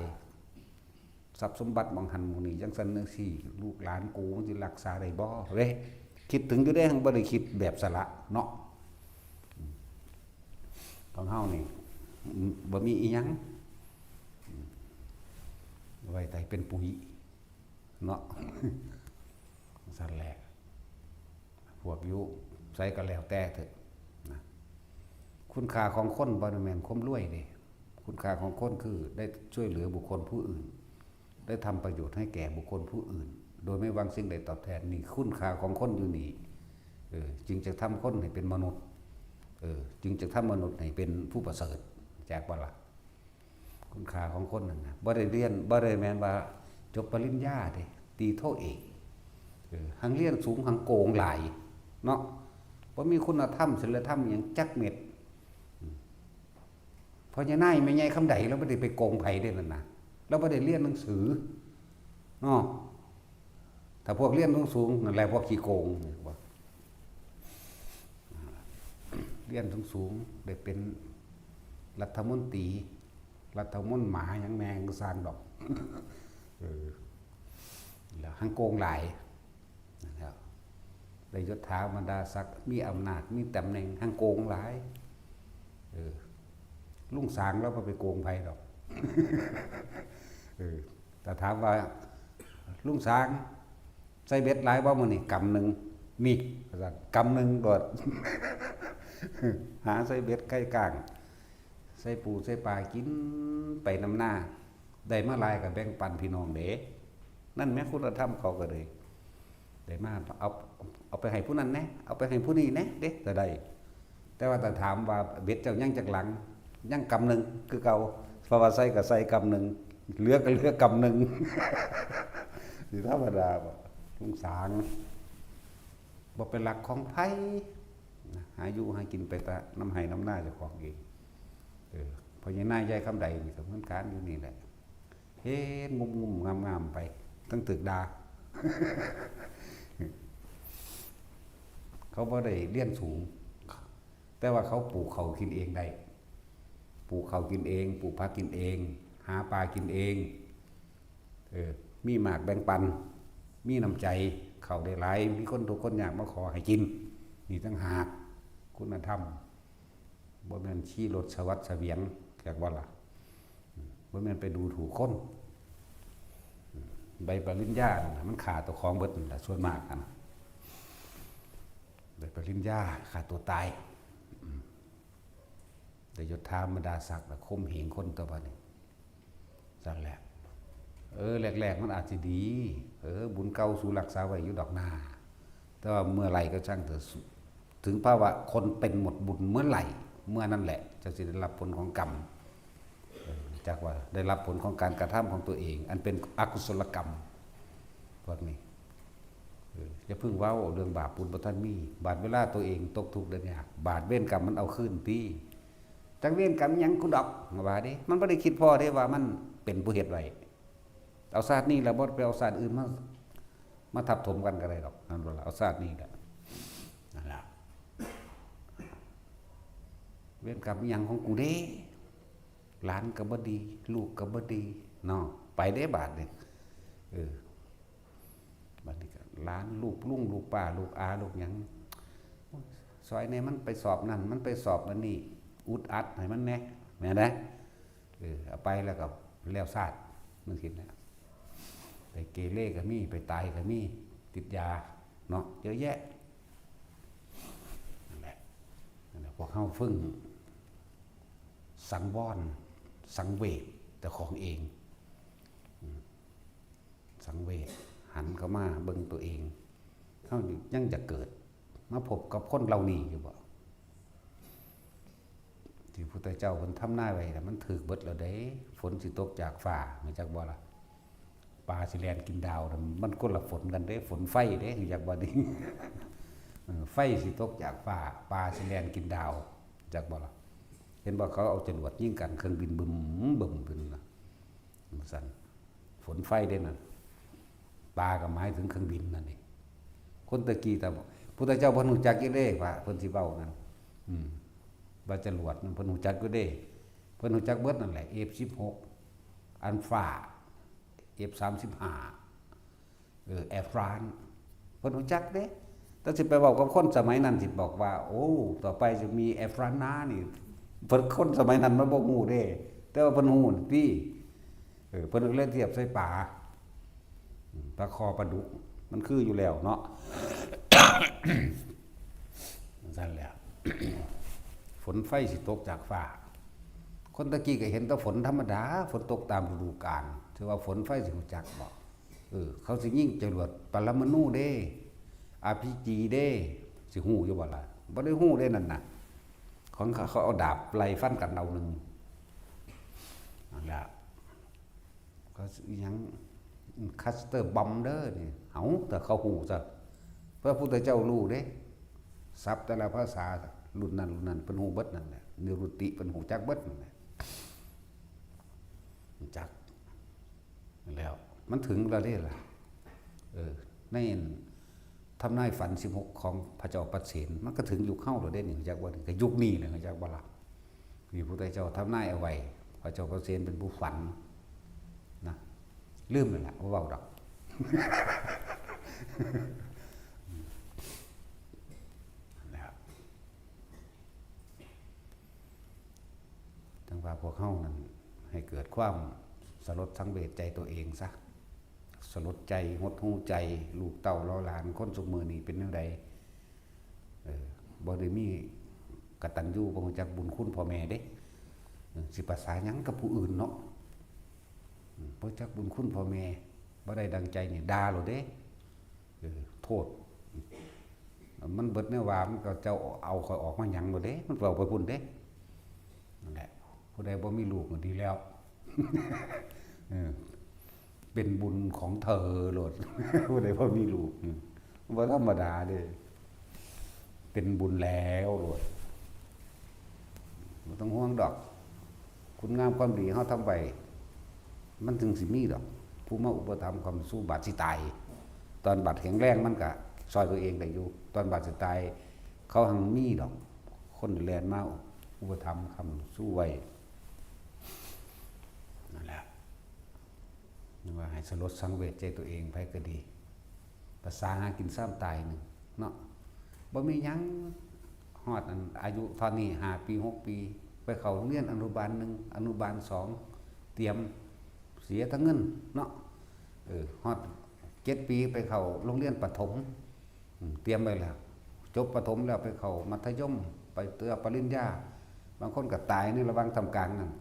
ทรัพย์สมบัติหม่องหั้นหม่องนี้ จั่งซั้นจั่งซี้ ลูกหลานกูมันสิรักษาได้บ่ เว้ย คิดถึงอยู่เด้ บ่ได้คิดแบบสละเนาะ ของเฮานี่ บ่มีอิหยัง ไว้แต่เป็นปุ๋ย เนาะ จั่งซั้นแหละ พวกอยู่ไสก็แล้วแต่เถาะนะ คุณค่าของคนบ่ได้แม่นความรวยเด้ คุณค่าของคนคือได้ช่วยเหลือบุคคลผู้อื่น ได้ทำประโยชน์ให้แก่บุคคลผู้อื่น โดยไม่หวังสิ่งใดตอบแทน นี่คุณค่าของคนอยู่นี่ เออ จึงจะทำคนให้เป็นมนุษย์ เออ จึงจะทำมนุษย์ให้เป็นผู้ประเสริฐ จักบ่ล่ะ คุณค่าของคนนั่นนะ บ่ได้เรียน บ่ได้แม่นว่าจบปริญญาเด้ ตีโทเอก เออ หังเรียนสูง หังโกงหลาย เนาะ บ่มีคุณธรรม ศีลธรรมอิหยังจักเม็ด อืม พ่อใหญ่นายแม่ใหญ่คำใด ลาวบ่ได้ไปโกงไผเด้นั่นนะ ลาวบ่ได้เรียนหนังสือ เนาะ ถ้าพวกเรียนสูงๆ นั่นแหละพวกขี้โกง เรียนสูงๆ ได้เป็นรัฐมนตรี รัฐมนตรีหมาหยังแม่งก็สร้างดอก เออ แล้วหังโกงหลาย นะครับ ได้ยศถาบรรดาศักดิ์ มีอำนาจ มีตำแหน่ง หังโกงหลาย เออ ลุงสางลาวบ่ไปโกงไผดอก เออ แต่ถามว่า ลุงสาง ใส่เบ็ดหลายบ่มื้อนี้ กำหนึ่ง นี่ ว่าซั่น กำหนึ่งโลด หาใส่เบ็ดไข่ก้าง ใส่ปูใส่ปลากินไปนำนา ได้มาหลายก็แบ่งปันพี่น้องเด้ นั่นแหมคุณธรรมเขาก็เลย ได้มา เอา เอาไปให้ผู้นั้นแหน่ เอาไปให้ผู้นี้แหน่เด้ ก็ได้ แต่ว่าถ้าถามว่าเบ็ดเจ้ายังจักหลัง ยังกำหนึ่งคือเก่า เพราะว่าใส่ก็ใส่กำหนึ่ง เหลือก็เหลือกำหนึ่ง สิธรรมดาบ่ ลุงสาง บ่ไปลักของไผนะ หาอยู่หากินไปแต่นำไฮ่นำนาเจ้าของเอง เออ พ่อใหญ่นายยายคำใดนี่ก็เหมือนกันอยู่นี่แหละ เฮ็ดงุ่มๆ งามๆ ไป ทั้งถืกด่า เขาบ่ได้เรียนสูง แต่ว่าเขาปลูกข้าวกินเองได้ ปลูกข้าวกินเอง ปลูกผักกินเอง หาปลากินเอง เออ มีมากแบ่งปัน มีน้ำใจ ข้าวได้หลาย มีคนทุกข์คนยากมาขอให้กิน นี่ต่างหาก คุณธรรม บ่แม่นขี่รถสวัสดิ์เสวียง จักบ่ล่ะ บ่แม่นไปดูถูกคน ใบปริญญานั่นน่ะ มันฆ่าตัวของเบิดนั่นล่ะ ส่วนมากนั่นน่ะ ใบปริญญาฆ่าตัวตาย อืม ได้ยศถาบรรดาศักดิ์แล้วข่มเหงคนตัวบัดนี้ ซั่นแหละ เออ แรกๆ มันอาจสิดี เออ บุญเก่าสู่รักษาไว้อยู่ดอกนา แต่ว่าเมื่อไหร่ก็ช่างเถอะ ถึงภาวะคนเป็นหมดบุญเมื่อไหร่ เมื่อนั้นแหละ เจ้าสิได้รับผลของกรรม เออ จากว่าได้รับผลของการกระทำของตัวเอง อันเป็นอกุศลกรรม พวกนี้ เออ อย่าเพิ่งเว้าเรื่องบาปบุญบ่ทันมี บาดเวลาตัวเองตกทุกข์ได้ยาก บาดเวรกรรมมันเอาคืนติ จักเวรกรรมหยังกูดอก ว่าเด้ มันบ่ได้คิดพอเด้ว่ามันเป็นผู้เฮ็ดไว้ เอาชาตินี้แล้วบ่ไปเอาชาติอื่นมา มาทับถมกันก็ได้ดอก นั่นว่าล่ะ เอาชาตินี้แหละ นั่นล่ะ เวรกรรมอิหยังของกูเด้ หลานก็บ่ดี ลูกก็บ่ดี เนาะ ไปเด้บาดนี่ เออ บาดนี้ก็หลาน ลูกลุง ลูกป้า ลูกอา ลูกหยัง ซอยแหน่ มันไปสอบนั่น มันไปสอบอันนี้ อุดอัดให้มันแหน่ แม่นบ่ เออ เอาไปแล้วก็แล้วชาติ มันคิดนะ ไปเกเรก็มี ไปตายก็มี ติดยา เนาะ เยอะแยะ นั่นแหละ นั่นแหละ พวกเฮาฝึ่งสังวร สังเวชเจ้าของเอง อืม สังเวช หันเข้ามาเบิ่งตัวเอง เฮายังจะเกิด มาพบกับคนเหล่านี้อยู่บ่ ที่พุทธเจ้าเพิ่นทำนายไว้น่ะ มันถูกเบิดแล้วเด้ ฝนสิตกจากฟ้า รู้จักบ่ล่ะ ปลาสิแล่นกินดาวน่ะ มันคนละฝนกันเด้ ฝนไฟเด้ รู้จักบ่นี่ เออ ไฟสิตกจากฟ้า ปลาสิแล่นกินดาว รู้จักบ่ล่ะ เห็นบ่ เขาเอาจรวดยิงกัน เครื่องบินบึ้มบึ้มขึ้นน่ะ จั่งซั้น ฝนไฟเด้นั่น ปลาก็หมายถึงเครื่องบินนั่นเอง คนตะกี้แต่พุทธเจ้าเพิ่นรู้จักอยู่เด้ ว่าเพิ่นสิเว้านั่น อืม ว่าจรวดนั่นเพิ่นรู้จักอยู่เด้ เพิ่นรู้จักเบิดนั่นแหละ เอฟสิบหก อัลฟา เอฟสามสิบห้า เออ แอร์ฟรานซ์ เพิ่นรู้จักเด้ แต่สิไปเว้ากับคนสมัยนั้นสิบอกว่า โอ้ ต่อไปจะมีแอร์ฟรานซ์นะนี่ เพิ่นคนสมัยนั้นมันบ่ฮู้เด้ แต่ว่าเพิ่นฮู้ติ เออ เพิ่นก็เลยเทียบใส่ปลา อืม ปลาคอปลาดุก มันคืออยู่แล้วเนาะ จั่งซั้นแหละ ฝนไฟสิตกจากฟ้า คนตะกี้ก็เห็นแต่ฝนธรรมดา ฝนตกตามฤดูกาล ถือว่าฝนไฟสิรู้จักบ่ เออ เขาสิยิงจรวดปรมาณูเด้ อาร์พีจีเด้ สิฮู้อยู่บ่ล่ะ บ่ได้ฮู้เด้นั่นน่ะ ของเขา เขาเอาดาบไล่ฟันกันเอาหนึ่ง นั่นแหละ เขาสิอิหยัง คลัสเตอร์บอมเด้อนี่ เอ้า แต่เขาฮู้ซะ พระพุทธเจ้ารู้เด้ ศัพท์แต่ละภาษา รุ่นนั้นรุ่นนั้น เพิ่นฮู้เบิดนั่นแหละ นิรุตติ เพิ่นฮู้จักเบิดนั่นแหละ รู้จัก แล้ว มันถึงแล้วเด้ล่ะ เออ ในทำนายฝันสิบหกของพระเจ้าปเสน มันก็ถึงยุคเฮาแล้วเด้นี่ รู้จักบ่ ก็ยุคนี้แหละ รู้จักบ่ล่ะ นี่พุทธเจ้าทำนายเอาไว้ พระเจ้าปเสนเป็นผู้ฝันนะ ลืมแล้วล่ะ บ่เว้าดอก นั่นแหละ จั่งว่าพวกเฮานั่นให้เกิดความสลดสังเวชใจตัวเองซะ สลดใจ หดหู่ใจ ลูกเต้าเหล่าหลาน คนซุมื้อนี้เป็นแนวใด เออ บ่ได้มีกตัญญู บ่รู้จักบุญคุณพ่อแม่เด้ เออ สิประสาหยังกับผู้อื่นเนาะ อืม บ่จักบุญคุณพ่อแม่ บ่ได้ดังใจนี่ด่าโลดเด้ เออ โทษ มันเบิดแนวว่า มันก็เจ้าเอาข้อยออกมาหยังโลดเด้ มันเว้าไปพุ้นเด้ นั่นแหละ ผู้ใดบ่มีลูกก็ดีแล้ว เออ เป็นบุญของเธอโลด ผู้ใดบ่มีลูก อืม บ่ธรรมดาเด้ เป็นบุญแล้วโลด บ่ต้องห่วงดอก คุณงามความดีเฮาทำไว้ มันถึงสิมีดอก ผู้มาอุปถัมภ์ค้ำชูบาดสิตาย ตอนบาดแข็งแรงมันก็ซ่อยตัวเองได้อยู่ ตอนบาดสิตาย เขาหังมีดอก คนแล่นมาอุปถัมภ์ค้ำชูไว้ นั่นแหละ นึกว่าให้สลดสังเวชใจตัวเอง ไผก็ดี ประสาหากินซ้ำตายหนึ่งเนาะ บ่มีหยัง ฮอดอันอายุเท่านี้ ห้าปี หกปี ไปเข้าโรงเรียนอนุบาลหนึ่ง อนุบาลสอง เตรียม เสียทั้งเงินเนาะ เออ ฮอดเจ็ดปีไปเข้าโรงเรียนประถม อืม เตรียมไว้แล้ว จบประถมแล้วไปเข้ามัธยม ไปเตรียมปริญญา บางคนก็ตายในระหว่างท่ามกลางนั่น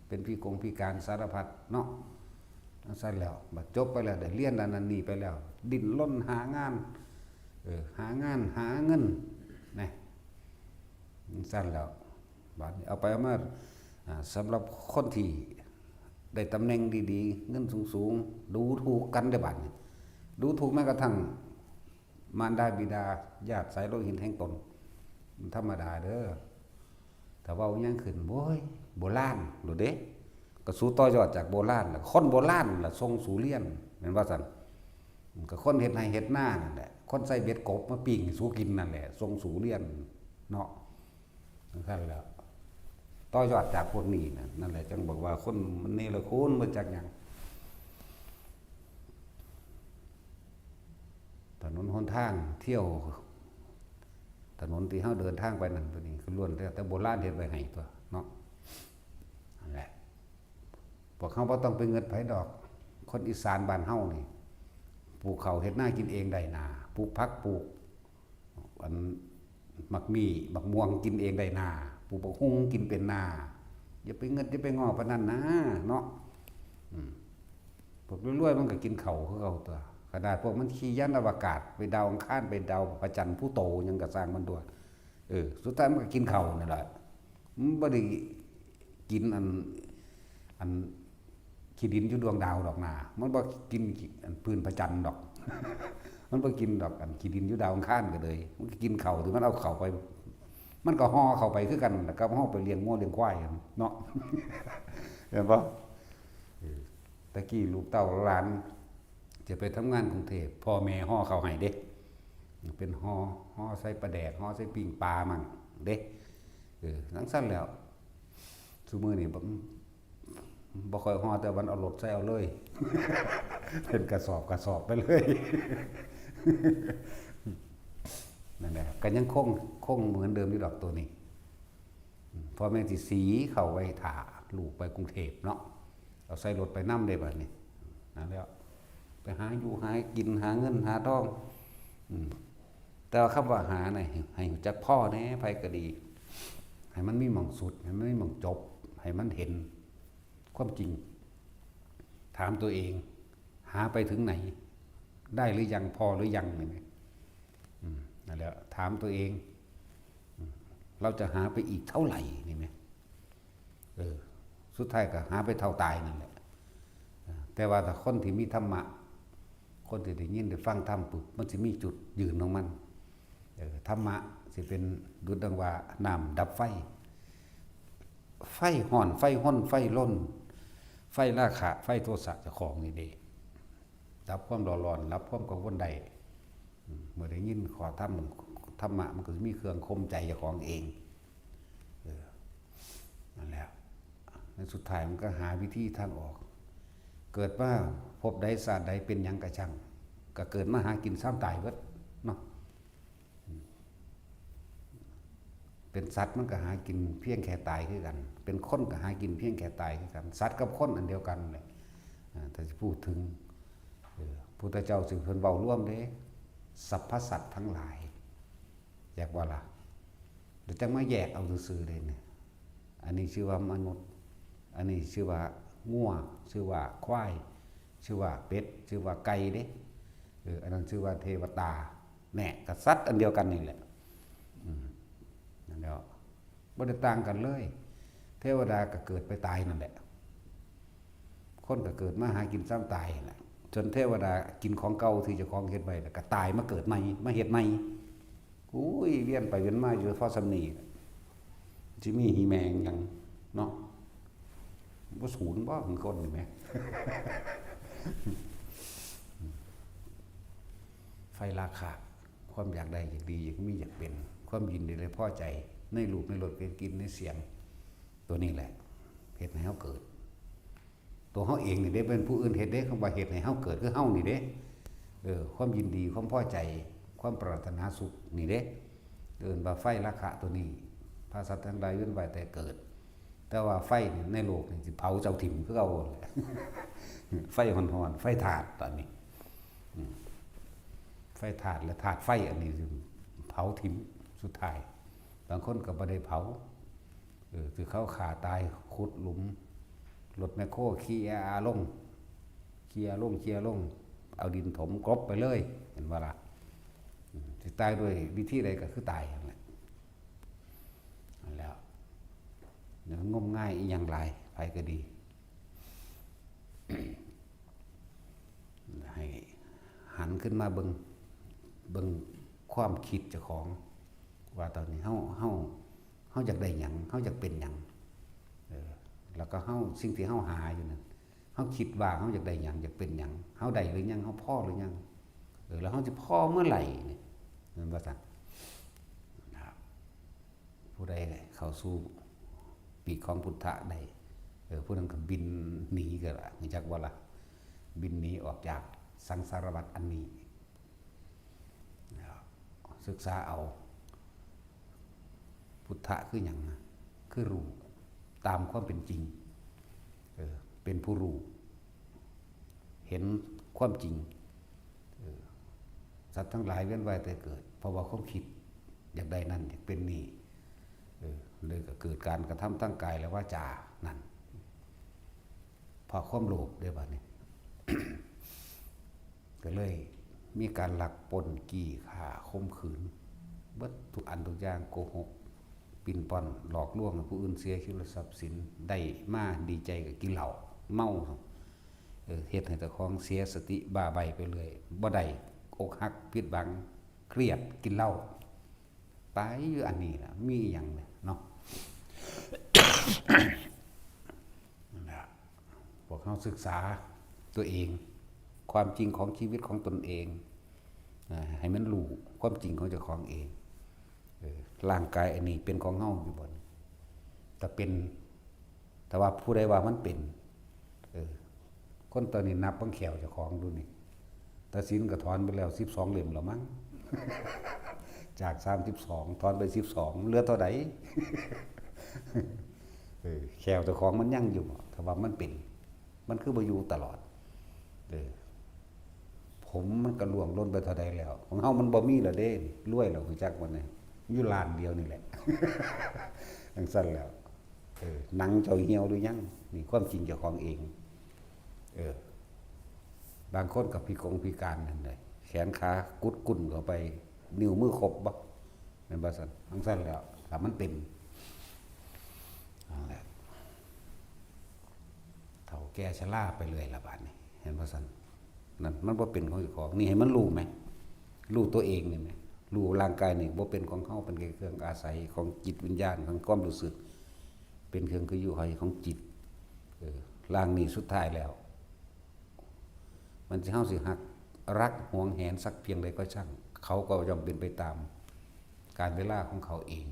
เป็นพิกงพิการสารพัดเนาะ จั่งซั้นแล้ว บัดจบไปแล้ว ได้เรียนอันนั้นนี่ไปแล้ว ดิ้นรนหางาน เออ หางาน หาเงิน นะ จั่งซั้นแล้ว บัดนี้เอาไปเอามา อ่า สำหรับคนที่ได้ตำแหน่งดีๆ เงินสูงๆ ดูถูกกันได้บัดนี้ ดูถูกแม้กระทั่งมารดาบิดา ญาติสายโลหิตแห่งตน มันธรรมดาเด้อ แต่เว้ายังขึ้น โว้ย โบราณโลดเด้ ก็สูต่อยอดจากโบราณล่ะ คนโบราณล่ะส่งสูเรียน แม่นว่าซั่น ก็คนเฮ็ดไร่เฮ็ดนานั่นแหละ คนใส่เบ็ดกบมาปิ้งให้สูกินนั่นแหละ ส่งสูเรียนเนาะ จั่งซั่นแหละ ต่อยอดจากพวกนี้นะ นั่นแหละจั่งบอกว่าคนมันเนรคุณ บ่จักหยัง ถนนหนทางเที่ยว ถนนที่เฮาเดินทางไปนั่นไปนี่ ก็ล้วนแต่ แต่โบราณเฮ็ดไว้ให้ตั๊วเนาะ นั่นแหละ พวกเฮาบ่ต้องไปเงิดไผดอก คนอีสานบ้านเฮานี่ ปลูกข้าวเฮ็ดนากินเองได้นา ปลูกผักปลูก อัน หมากมี่ หมากม่วงกินเองได้นา ปลูกบักหุ่งกินเป็นนา อย่าไปเงิดอย่าไปงอปานนั้นนะ เนาะ อืม พวกรวยๆมันก็กินข้าวคือเก่าตั๊ว ขนาดพวกมันขี่ยานอวกาศไปดาวอังคาร ไปดาวพระจันทร์พลูโตหยังก็ซ่างมันตั๊ว เออ สุดท้ายมันก็กินข้าวนั่นแหละ มันบ่ได้กินอัน อันขี้ดินอยู่ดวงดาวดอกนา มันบ่กินอันพื้นพระจันทร์ดอก มันบ่กินดอกอันขี้ดินอยู่ดาวอังคารก็เลย มันก็กินข้าวที่มันเอาเข้าไป มันก็ห่อเข้าไปคือกันล่ะ กับเฮาไปเลี้ยงงัวเลี้ยงควายเนาะ เห็นบ่ เออ แต่กี้ลูกเต้าหลาน จะไปทำงานกรุงเทพฯ พ่อแม่ห่อข้าวให้เด้ เป็นห่อ ห่อใส่ปลาแดก ห่อใส่ปิ้งปลามั่งเด้ เออ จั่งซั่นแหล้ว ซุมื้อนี้บ่ บ่ค่อยห่อ แต่มันเอารถใส่เอาเลย เป็นกระสอบกระสอบไปเลย นั่นแหละ ก็ยังคง คงเหมือนเดิมอยู่ดอกตัวนี้ อืม พ่อแม่สิสีข้าวไว้ถ่าลูกไปกรุงเทพฯเนาะ เอาใส่รถไปนำเด้บัดนี้ นั่นแหละ ไปหาอยู่หากิน หาเงินหาทอง อืม แต่ว่าคำว่าหาน่ะ ให้ ให้รู้จักพอแหน่ ไผก็ดี ให้มันมีหม่องสุด ให้มันมีหม่องจบ ให้มันเห็นความจริง ถามตัวเอง หาไปถึงไหน ได้หรือยัง พอหรือยัง นี่แหม อืม นั่นแหละ ถามตัวเอง อืม เราจะหาไปอีกเท่าไหร่ นี่แหม เออ สุดท้ายก็หาไปเท่าตายนั่นแหละ เออ แต่ว่าถ้าคนที่มีธรรมะ คนที่ได้ยินได้ฟังธรรมปุ๊บ มันสิมีจุดยืนของมัน เออ ธรรมะสิเป็นดุจดังว่าน้ำดับไฟ ไฟฮ้อน ไฟรน ไฟรน ไฟราคะ ไฟโทสะเจ้าของนี่เด้ ดับความร้อน ดับความกังวลได้ อืม เมื่อได้ยินข้อธรรม ธรรมะมันก็สิมีเครื่องข่มใจเจ้าของเอง เออ นั่นแหละ ในสุดท้ายมันก็หาวิธีทางออก เกิดมาภพใดชาติใดเป็นหยังกะช่าง ก็เกิดมาหากินซ้ำตายเบิดเนาะ เป็นสัตว์มันก็หากินเพียงแค่ตายคือกัน เป็นคนก็หากินเพียงแค่ตายคือกัน สัตว์กับคนอันเดียวกันแหละ อ่า ถ้าจะพูดถึง เออ พุทธเจ้าสิเพิ่นเว้ารวมเด้ สรรพสัตว์ทั้งหลาย แยกบ่ล่ะ เดี๋ยวจังมาแยกเอาซื่อๆเลยเนี่ย อันนี้ชื่อว่ามนุษย์ อันนี้ชื่อว่างัว ชื่อว่าควาย ชื่อว่าเป็ด ชื่อว่าไก่เด้ เออ อันนั้นชื่อว่าเทวตา แน่ กษัตริย์อันเดียวกันนี่แหละ อืม นั่นแหละ บ่ได้ต่างกันเลย เทวดาก็เกิดไปตายนั่นแหละ คนก็เกิดมาหากินซ้ำตายนั่นแหละ จนเทวดากินของเก่าที่เจ้าของเฮ็ดไว้ แล้วก็ตายมาเกิดใหม่ มาเฮ็ดใหม่ อุ้ย เวียนไปเวียนมาอยู่พอส่ำนี้ สิมีหีแมงหยังเนาะ บ่สูญบ่ คือคนนี่แหม ไฟราคะ ความอยากได้ อยากดี อยากมี อยากเป็น ความยินดีและพอใจ ในรูป ในรส ในกลิ่น ในเสียง ตัวนี้แหละ เฮ็ดให้เฮาเกิด ตัวเฮาเองนี่เด้ เป็นผู้อื่นเฮ็ดเด้ คำว่าเฮ็ดให้เฮาเกิด คือเฮานี่เด้ เออ ความยินดี ความพอใจ ความปรารถนาสุขนี่เด้ เอิ้นว่าไฟราคะตัวนี้ พาสัตว์ทั้งหลายเวียนว่ายแต่เกิด แต่ว่าไฟนี่ในโลกนี่สิเผาเจ้าถิ่มคือเก่าแหละ ไฟฮ้อนๆ ไฟธาตุตอนนี้ อืม ไฟธาตุและธาตุไฟอันนี้สิเผาถิ่มสุดท้าย บางคนก็บ่ได้เผา เออ คือเขาฆ่าตาย ขุดหลุม รถแมคโครเคลียร์ลง เคลียร์ลง เคลียร์ลง เอาดินถมกลบไปเลย เห็นบ่ล่ะ อืม สิตายด้วยวิธีใดก็คือตายนั่นแหละ นั่นแหละ บ งมงายอีหยังหลาย ไผก็ดี ให้หันขึ้นมาเบิ่ง เบิ่งความคิดเจ้าของ ว่าตอนนี้เฮา เฮา เฮาอยากได้หยัง เฮาอยากเป็นหยัง เออ แล้วก็เฮา สิ่งที่เฮาหาอยู่นั่น เฮาคิดว่าเฮาอยากได้หยัง อยากเป็นหยัง เฮาได้หรือยัง เฮาพอหรือยัง เออ แล้วเฮาสิพอเมื่อไหร่นี่ แม่นบ่ซั่น นะครับ ผู้ใดเข้าสู่ปีกของพุทธะได้ เออ ผู้นั้นก็บินหนีก็ละ รู้จักบ่ล่ะ บินหนีออกจากสังสารวัฏอันนี้ นะครับ ศึกษาเอา พุทธะคือหยังนะ คือรู้ตามความเป็นจริง เออ เป็นผู้รู้ เห็นความจริง เออ สัตว์ทั้งหลายเวียนว่ายแต่เกิด เพราะว่าความคิดอยากได้นั่น อยากเป็นนี่ เออ เลยก็เกิดการกระทำทางกายและวาจานั่น เพราะความโลภเด้บัดนี้ ก็เลยมีการลักปล้นจี้ฆ่าข่มขืน เบิดทุกอันทุกอย่าง โกหก ปิ้นป้อน หลอกลวงให้ผู้อื่นเสียชีวิตและทรัพย์สิน ได้มาดีใจก็กินเหล้า เมา เออ เฮ็ดให้เจ้าของเสียสติบ้าใบ้ไปเรื่อย บ่ได้ อกหัก ผิดหวัง เครียด กินเหล้า ตายอยู่อันนี้ล่ะ มีอีหยังเนี่ยเนาะ นั่นล่ะ พวกเฮาศึกษาตัวเอง ความจริงของชีวิตของตนเอง อ่า ให้มันรู้ความจริงของเจ้าของเอง เออ ร่างกายอันนี้เป็นของเฮาอยู่บ่นี่ แต่เป็น แต่ว่าผู้ใดว่ามันเป็น เออ คนตอนนี้นับเบิ่งแข้วเจ้าของดูนี่ แต่ศีลก็ถอนไปแล้วสิบสองเล่มแล้วมั้ง จากสามสิบสอง ถอนไปสิบสอง เหลือเท่าใด เออ แข้วเจ้าของมันยังอยู่บ่ ถ้าว่ามันเป็น มันคือบ่อยู่ตลอด เออ ผมมันก็ร่วงหล่นไปเท่าใดแล้ว ของเฮามันบ่มีแล้วเด้ รวยแล้ว รู้จักบ่เนี่ย อยู่ล้านเดียวนี่แหละ จั่งซั่นแล้ว เออ หนังเจ้าเหี่ยวหรือยัง นี่ความจริงเจ้าของเอง เออ บางคนก็พิกงพิการนั่นเลย แขนขากุดกุ้นเข้าไป นิ้วมือครบบ่ แม่นบ่ซั่น จั่งซั่นแล้ว ถ้ามันเป็น นั่นแหละ เฒ่าแก่ชราไปเรื่อยละบาดนี้ เห็นบ่ซั่น นั่น มันบ่เป็นของเจ้าของ นี่ให้มันรู้ไหม รู้ตัวเองนี่ไหม รู้ร่างกายนี่บ่เป็นของเฮา เป็นแค่เครื่องอาศัยของจิตวิญญาณ ของความรู้สึก เป็นเครื่องคืออยู่อาศัยของจิต เออ ร่างนี้สุดท้ายแล้ว มันสิ เฮาสิฮัก รัก หวงแหนสักเพียงใดก็ช่าง เขาก็ย่อมเป็นไปตามกาลเวลาของเขาเอง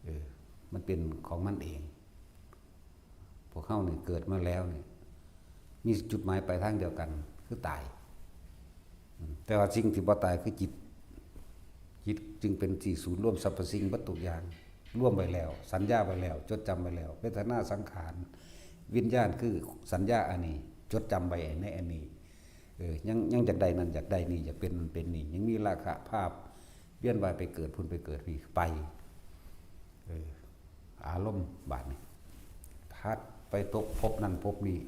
เออ มันเป็นของมันเอง พวกเฮานี่เกิดมาแล้วนี่ มีจุดหมายปลายทางเดียวกัน คือตาย อืม แต่ว่าสิ่งที่บ่ตายคือจิต จิตจึงเป็นที่ศูนย์รวมสรรพสิ่งเบิดทุกอย่าง รวมไว้แล้ว สัญญาไว้แล้ว จดจำไว้แล้ว เวทนา สังขาร วิญญาณ คือสัญญาอันนี้ จดจำไว้ในอันนี้ เออ ยัง ยังอยากได้นั่น อยากได้นี่ อยากเป็นนั่นเป็นนี่ ยังมีราคะภาพ เวียนว่ายไปเกิดพุ้นไปเกิดพี้ไป เออ อารมณ์บาดนี้ พัดไปตกภพนั่นภพนี้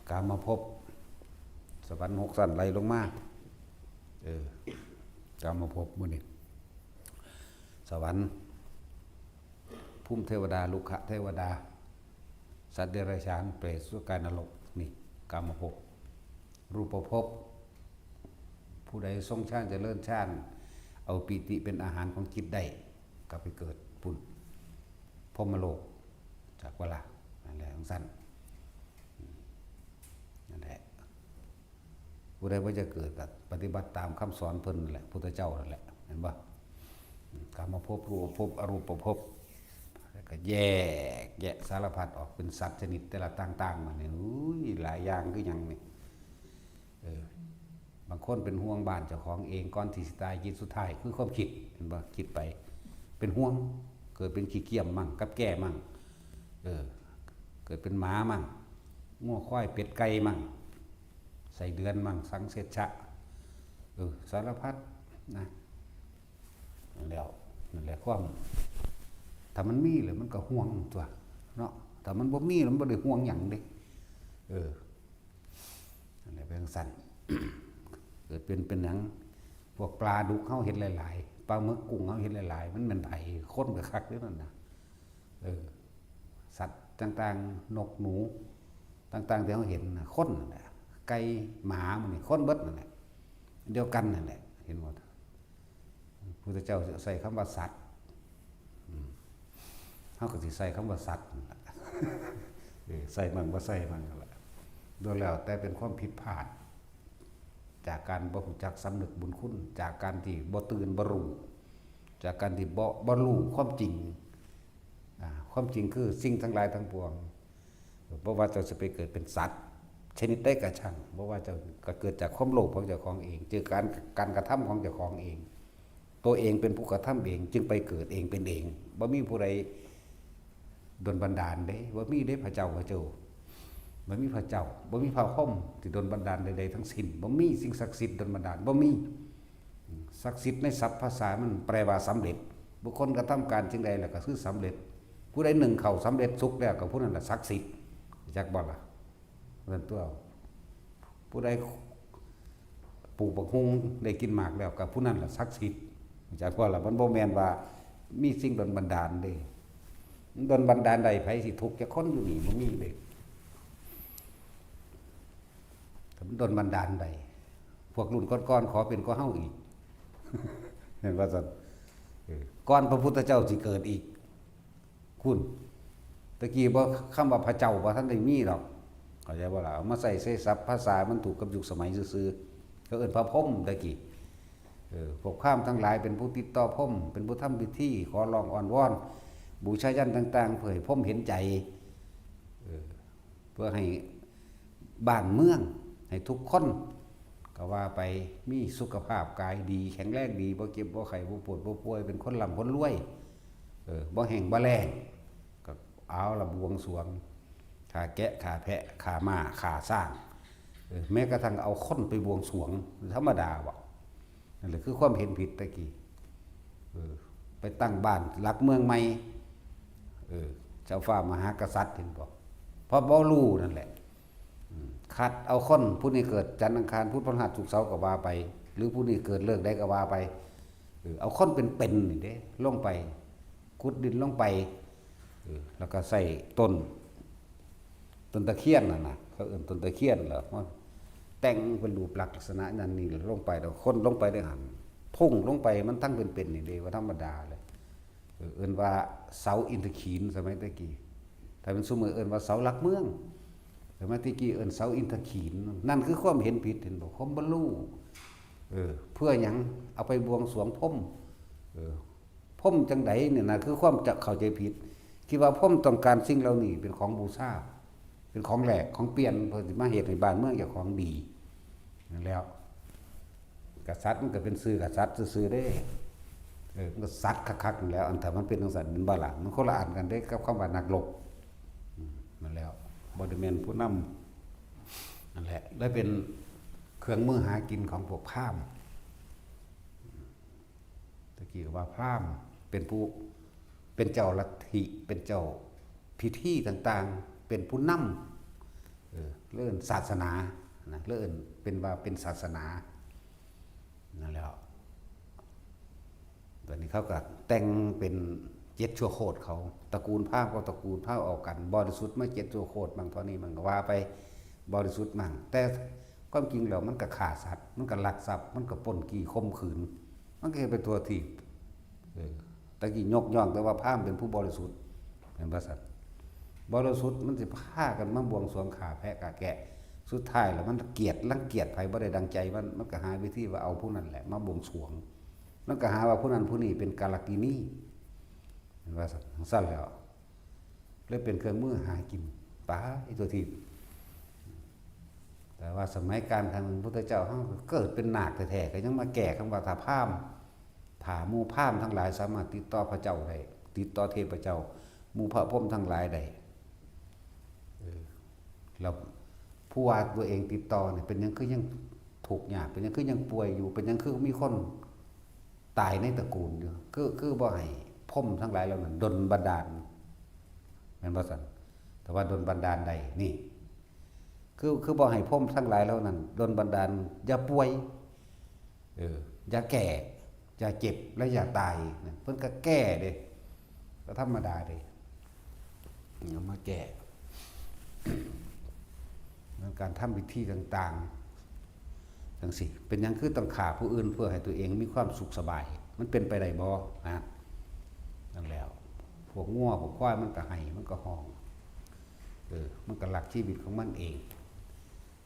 กามภพ สวรรค์หกชั้นไล่ลงมา เออ กามภพหมู่นี้ สวรรค์ ภูมิเทวดา รุกขเทวดา สัตว์เดรัจฉาน เปรต สุคติ นรก นี่ กามภพ รูปภพ ผู้ใดทรงฌานเจริญฌาน เอาปีติเป็นอาหารของจิตได้ ก็ไปเกิดพุ้น พรหมโลก จักบ่ล่ะ นั่นแหละ จั่งซั่น นั่นแหละ ผู้ใดบ่อยากเกิดก็ปฏิบัติตามคำสอนเพิ่นนั่นแหละ พุทธเจ้านั่นแหละ เห็นบ่ กามภพ รูปภพ อรูปภพ แล้วก็แยกแยะสารพัดออกเป็นสัตว์ชนิดแต่ละต่างๆ มาเนี่ย อุ้ย หลายอย่างคือหยังนี่ เออ บางคนเป็นห่วงบ้านเจ้าของเอง ก่อนที่สิตาย จิตสุดท้ายคือความคิด เห็นบ่ คิดไป เป็นห่วง เกิดเป็นขี้เกียจมั่ง กับแก้มั่ง เออ เกิดเป็นหมามั่ง งัวควายเป็ดไก่มั่ง ไส้เดือนมั่ง สังเสชะ เออ สารพัดนะ นั่นแหล้ว นั่นแหละความ ถ้ามันมีแล้วมันก็ห่วงตั๊วเนาะ ถ้ามันบ่มีแล้วมันบ่ได้ห่วงหยังเด้ เออ นั่นแหละเป็นจั่งซั้น เกิดเป็น เป็นหยัง พวกปลาดุกเฮาเห็นหลายๆ ปลาหมึกกุ้งเฮาเห็นหลายๆ มันแม่นไผ คนก็คักเด้อนั่นน่ะ เออ สัตว์ต่างๆ นกหนูต่างๆ ที่เราเห็นน่ะ คนนั่นแหละ ไก่หมามันนี่คนเบิดนั่นแหละ เดียวกันนั่นแหละ เห็นบ่ พุทธเจ้าใช้คำว่าสัตว์ อืม เราก็สิใช้คำว่าสัตว์นั่นแหละ เออ ใช้มั่งบ่ใช้มั่งนั่นแหละ โดยแล้วแต่เป็นความผิดพลาด จากการบ่รู้จักสำนึกบุญคุณ จากการที่บ่ตื่นบ่รู้ จากการที่บ่ บ่รู้ความจริง อ่า ความจริงคือสิ่งทั้งหลายทั้งปวง บ่ว่าเจ้าสิไปเกิดเป็นสัตว์ ชนิดใดก็ช่าง บ่ว่าเจ้าก็เกิดจากความโลภของเจ้าของเอง เจอการ การกระทำของเจ้าของเอง ตัวเองเป็นผู้กระทำเอง จึงไปเกิดเองเป็นเอง บ่มีผู้ใดดลบันดาลเด้ บ่มีเด้พระเจ้า พระเจ้า บ่มีพระเจ้า บ่มีพระพรหมที่ดลบันดาลใดๆ ทั้งสิ้น บ่มีสิ่งศักดิ์สิทธิ์ดลบันดาล บ่มี ศักดิ์สิทธิ์ในศัพท์ภาษามันแปลว่าสำเร็จ บุคคลกระทำการสิ่งใดแล้วก็คือสำเร็จ ผู้ใดนึ่งข้าวสำเร็จสุกแล้วก็ผู้นั้นล่ะศักดิ์สิทธิ์ จักบ่ล่ะ นั่นตัว ผู้ใดปลูกบักฮุ่งได้กินหมากแล้วก็ผู้นั้นล่ะศักดิ์สิทธิ์ จักบ่ล่ะ มันบ่แม่นว่ามีสิ่งดลบันดาลเด้ ดลบันดาลใด ไผสิทุกข์จักคนอยู่นี่ บ่มีเด้ ดลบันดาลใด พวกรุ่นก่อนๆ ขอเป็นกว่าเฮาอีก เห็นว่าซั่น เออ ก่อนพระพุทธเจ้าสิเกิดอีก คุณ ตะกี้บ่ คำว่าพระเจ้าบ่ทันได้มีดอก เข้าใจบ่ล่ะ เอามาใช้ใช้ศัพท์ภาษามันถูกกับยุคสมัยซื่อๆ เขาเอิ้นพระพรหมตะกี้ เออ พวกพราหมณ์ทั้งหลายเป็นผู้ติดต่อพรหม เป็นผู้ทำพิธี ขอร้องอ้อนวอน บูชายัญต่างๆ เพื่อให้พรหมเห็นใจ เออ เพื่อให้บ้านเมือง ให้ทุกคน ก็ว่าไป มีสุขภาพกายดี แข็งแรงดี บ่เจ็บบ่ไข้ บ่ปวดบ่ป่วย เป็นคนร่ำคนรวย เออ บ่แห้งบ่แล้ง ก็เอาละบวงสรวง ฆ่าแกะ ฆ่าแพะ ฆ่าม้า ฆ่าช้าง เออ แม้กระทั่งเอาคนไปบวงสรวง ธรรมดาบ่ นั่นแหละคือความเห็นผิดตะกี้ เออ ไปตั้งบ้านหลักเมืองใหม่ เออ เจ้าฟ้ามหากษัตริย์เห็นบ่ เพราะบ่รู้นั่นแหละ อืม คัดเอาคนผู้นี้เกิดจันทร์อังคารพุธพฤหัสศุกร์เสาร์ก็ว่าไป หรือผู้นี้เกิดฤกษ์ใดก็ว่าไป เออ เอาคนเป็นๆ นี่เด้ ลงไป ขุดดินลงไป เออ แล้วก็ใส่ต้น ต้นตะเคียนน่ะนะ เขาเอิ้นต้นตะเคียนเหรอ มันแต่งเป็นรูปลักษณ์ลักษณะนั่นนี่ลงไป แล้วคนลงไปได้หั่น ทุ่งลงไป มันทั้งเป็นๆ นี่เด้ ว่าธรรมดาเลย เออ เอิ้นว่าเสาอินทขีฬ สมัยตะกี้ ถ้าเป็นซุมื้อเอิ้นว่าเสาหลักเมือง สมัยตะกี้เอิ้นเสาอินทขีฬ นั่นคือความเห็นผิด เห็นบ่ ความบ่รู้ เออ เพื่อหยัง เอาไปบวงสรวงพรหม เออ พรหมจังใดเนี่ยนะ คือความจะเข้าใจผิด คิดว่าพรหมต้องการสิ่งเหล่านี้เป็นของบูชา เป็นของแลกของเปลี่ยน เพื่อสิมาเฮ็ดให้บ้านเมืองเจ้าของดี นั่นแหล้ว กษัตริย์มันก็เป็นชื่อกษัตริย์ซื่อๆ เด้ เออ มันก็สัตว์คักๆ นั่นแหล้ว อันถ้ามันเป็นจังซั่น แม่นบ่ล่ะ มันคนละอันกันเด้กับคำว่านักรบ อืม นั่นแหล้ว บ่ได้แม่นผู้นำ นั่นแหละ เลยเป็นเครื่องมือหากินของพวกพราหมณ์ ตะกี้ก็ว่าพราหมณ์เป็นผู้ เป็นเจ้าลัทธิ เป็นเจ้าพิธีต่างๆ เป็นผู้นำ เออ เรื่องศาสนา นะ เรื่องเป็นว่าเป็นศาสนา นั่นแหล้ว ตอนนี้เขาก็แต่งเป็นเจ็ดชั่วโคตรเขา ตระกูลพราหมณ์ก็ตระกูลพราหมณ์ออกกัน บริสุทธิ์มาเจ็ดชั่วโคตร บางเท่านี้มันก็ว่าไป บริสุทธิ์มั่ง แต่ความจริงแล้วมันก็ฆ่าสัตว์ มันก็ลักทรัพย์ มันก็ปล้นจี้ข่มขืน มันก็เฮ็ดไปทั่วทีป เออ ตะกี้ยกย่องแต่ว่าพราหมณ์เป็นผู้บริสุทธิ์ เห็นบ่ซั่น บริสุทธิ์มันสิพากันมาบวงสรวงฆ่าแพะฆ่าแกะ สุดท้ายแล้วมันเกลียดรังเกียจไผบ่ได้ดังใจมัน มันก็หาวิธีว่าเอาผู้นั้นแหละมาบวงสรวง มันก็หาว่าผู้นั้นผู้นี้เป็นกาลกินี เห็นบ่ซั่น ซั่นแล้ว เลยเป็นเครื่องมือหากินไปทั่วทีป แต่ว่าสมัยกาลครั้งหนึ่งพุทธเจ้าเฮาก็เกิดเป็นนาคแท้ๆ ก็ยังมาแก้คำว่าถ้าพราหมณ์ ถ้าหมู่พราหมณ์ทั้งหลายสามารถติดต่อพระเจ้าได้ ติดต่อเทพเจ้า หมู่พระพรหมทั้งหลายได้ เออ แล้วผู้ว่าตัวเองติดต่อเนี่ย เป็นหยังคือยังทุกข์ยาก เป็นหยังคือยังป่วยอยู่ เป็นหยังคือมีคนตายในตระกูลอยู่ คือ คือบ่ให้พรหมทั้งหลายเหล่านั้นดลบันดาล แม่นบ่ซั่น แต่ว่าดลบันดาลได้ นี่ คือ คือบ่ให้พรหมทั้งหลายเหล่านั้นดลบันดาล อย่าป่วย เออ อย่าแก่ อย่าเจ็บ และอย่าตายนะ เพิ่นก็แก้เด้ ก็ธรรมดาเด้ เอามาแก้ มันการทำพิธีต่างๆ จังซี้ เป็นหยังคือต้องฆ่าผู้อื่นเพื่อให้ตัวเองมีความสุขสบาย มันเป็นไปได้บ่ นะ นั่นแล้ว พวกงัวพวกควายมันก็ไห้ มันก็ฮ้อง เออ มันก็รักชีวิตของมันเอง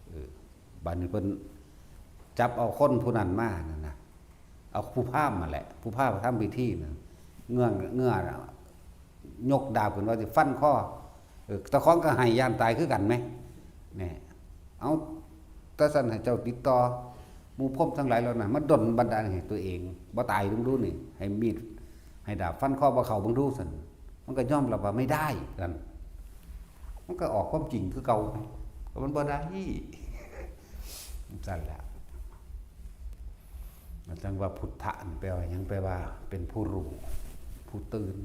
เออ บัดนี้เพิ่นจับเอาคนผู้นั้นมานั่นนะ เอาผู้พราหมณ์มาแหละ ผู้พราหมณ์ทำพิธีนะ เงื้อ เงื้อ ยกดาบขึ้นว่าสิฟันคอ เออ เจ้าของก็ไห้ย้านตายคือกันแหม แหน่ เอา แต่ซั่นให้เจ้าติดต่อหมู่พรหมทั้งหลายเหล่านั้น มาดลบันดาลให้ตัวเองบ่ตายเบิ่งดูนี่ ให้มีด ให้ดาบฟันคอบ่เข้าเบิ่งดูซั่น มันก็ยอมรับว่าไม่ได้ซั่น มันก็ออกความจริงคือเก่า ก็มันบ่ได้ ซั่นแหละ จั่งว่าพุทธะนี่แปลว่าหยัง แปลว่าเป็นผู้รู้ ผู้ตื่น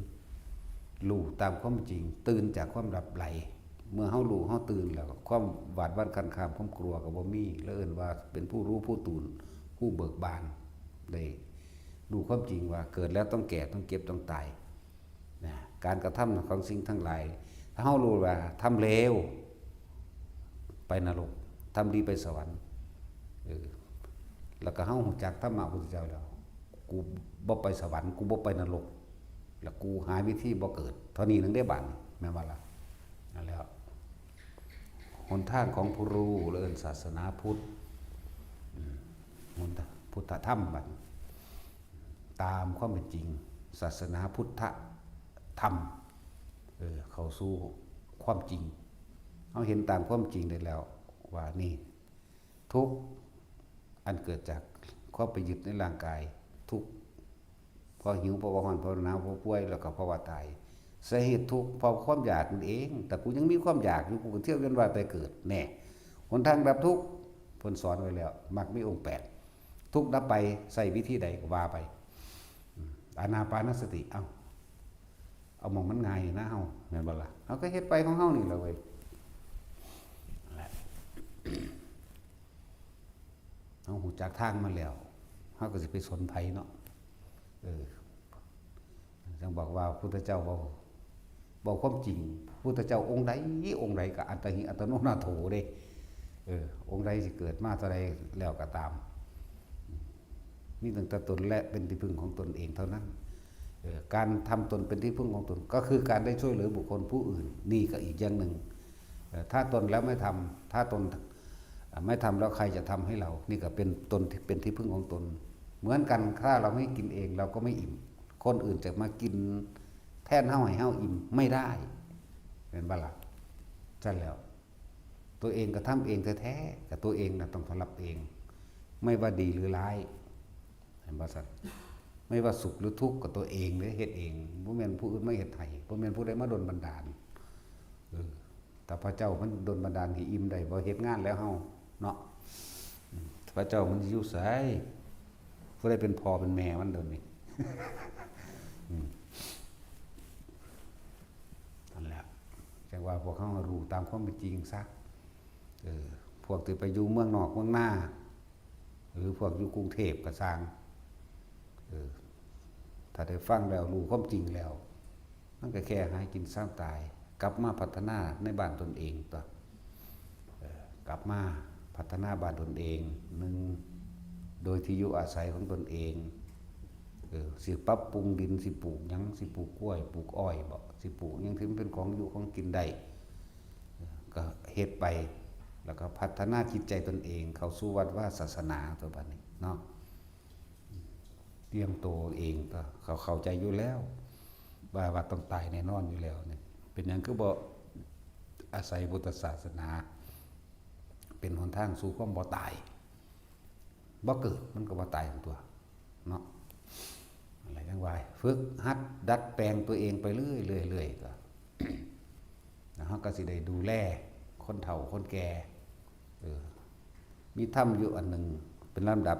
รู้ตามความจริง ตื่นจากความหลับไหล เมื่อเฮารู้เฮาตื่นแล้ว ความหวาดหวั่นคลานคลาม ความกลัวก็บ่มี แล้วเอิ้นว่าเป็นผู้รู้ผู้ตื่น ผู้เบิกบาน ได้รู้ความจริงว่าเกิดแล้วต้องแก่ ต้องเจ็บ ต้องตาย นะ การกระทำของสิ่งทั้งหลาย ถ้าเฮารู้ว่าทำเลว ไปนรก ทำดีไปสวรรค์ เออ แล้วก็เฮารู้จักธรรมะพุทธเจ้าแล้ว กูบ่ไปสวรรค์ กูบ่ไปนรก แล้วกูหาวิธีบ่เกิด เท่านี้นึงได้บาดนี้ แม่นบ่ล่ะ นั่นแหล้ว หนทางของผู้รู้ เอิ้นศาสนาพุทธ อืม หนทางพุทธธรรมบัดนี้ ตามความเป็นจริง ศาสนาพุทธธรรม เออ เข้าสู่ความจริง เฮาเห็นตามความจริงได้แล้ว ว่านี่ ทุกข์อันเกิดจากความไปยึดในร่างกาย ทุกข์เพราะหิว เพราะว่าร้อน เพราะหนาว เพราะป่วย แล้วก็เพราะว่าตาย สาเหตุทุกข์เพราะความอยากนั่นเอง แต่กูยังมีความอยากอยู่ กูก็เที่ยวเวียนว่ายตายเกิด แน่ หนทางดับทุกข์เพิ่นสอนไว้แล้ว มรรคมีองค์แปด ทุกข์ดับไป ใช้วิธีใดก็ว่าไป อืม อานาปานสติ เอ้า เอาหม่องมันง่ายนะเฮา แม่นบ่ล่ะ เฮาก็เฮ็ดไปของเฮานี่แหละเว้ย นั่นแหละ เฮารู้จักทางมาแล้ว เฮาก็สิไปสนไผเนาะ เออ จั่งบอกว่าพุทธเจ้าเว้า เว้าความจริง พุทธเจ้าองค์ใด องค์ใดก็อัตตาหิอัตโนนาโถเด้ เออ องค์ใดสิเกิดมาเท่าใดแล้วก็ตาม มีตั้งแต่ตนและเป็นที่พึ่งของตนเองเท่านั้น เออ การทำตนเป็นที่พึ่งของตน ก็คือการได้ช่วยเหลือบุคคลผู้อื่น นี่ก็อีกอย่างหนึ่ง เออ ถ้าตนแล้วไม่ทำ ถ้าตน อ่ะ ไม่ทำแล้วใครจะทำให้เรา นี่ก็เป็นตนที่เป็นที่พึ่งของตน เหมือนกัน ถ้าเราไม่กินเอง เราก็ไม่อิ่ม คนอื่นจะมากินแทนเฮาให้เฮาอิ่มไม่ได้ แม่นบ่ล่ะ ซั่นแล้ว ตัวเองก็ทำเองแท้ๆ กับตัวเองน่ะต้องรับเอง ไม่ว่าดีหรือร้าย เห็นบ่ซั่น ไม่ว่าสุขหรือทุกข์ก็ตัวเองเด้เฮ็ดเอง บ่แม่นผู้อื่นมาเฮ็ดให้ บ่แม่นผู้ใดมาดลบันดาล เออ แต่พระเจ้ามันดลบันดาลให้อิ่มได้ บ่เฮ็ดงานแล้วเฮาเนาะ อืม พระเจ้ามันอยู่ไส ผู้ใดเป็นพ่อเป็นแม่มันเดี๋ยวนี้ อืม นั่นแหละ จั่งว่าพวกเฮารู้ตามความเป็นจริงซะ เออ พวกที่ไปอยู่เมืองนอกเมืองนา หรือพวกอยู่กรุงเทพฯก็ซ่าง เออ ถ้าได้ฟังแล้วรู้ความจริงแล้ว มันก็แค่หากินซ่างตาย กลับมาพัฒนาในบ้านตนเองตั๊ว เออ กลับมาพัฒนาบ้านตนเอง หนึ่ง โดยที่อยู่อาศัยของตนเอง เออ สิปรับปรุงดิน สิปลูกหยัง สิปลูกกล้วย ปลูกอ้อยบ่ สิปลูกหยังที่มันเป็นของอยู่ของกินได้ เออ ก็เฮ็ดไป แล้วก็พัฒนาจิตใจตนเอง เข้าสู่วัดวาศาสนาตั๊วบัดนี้เนาะ เตรียมตัวเองตั๊ว เขาเข้าใจอยู่แล้ว ว่า ว่าต้องตายแน่นอนอยู่แล้วนี่ เป็นหยังคือบ่อาศัยพุทธศาสนา เป็นหนทางสู่ความบ่ตาย บ่เกิดมันก็บ่ตายตั๊วเนาะ อะไรจั่งว่า ฝึกหัดดัดแปลงตัวเองไปเรื่อยๆ เรื่อยๆ ก็ แล้วเฮาก็สิได้ดูแลคนเฒ่าคนแก่ เออ มีธรรมอยู่อันหนึ่ง เป็นลำดับ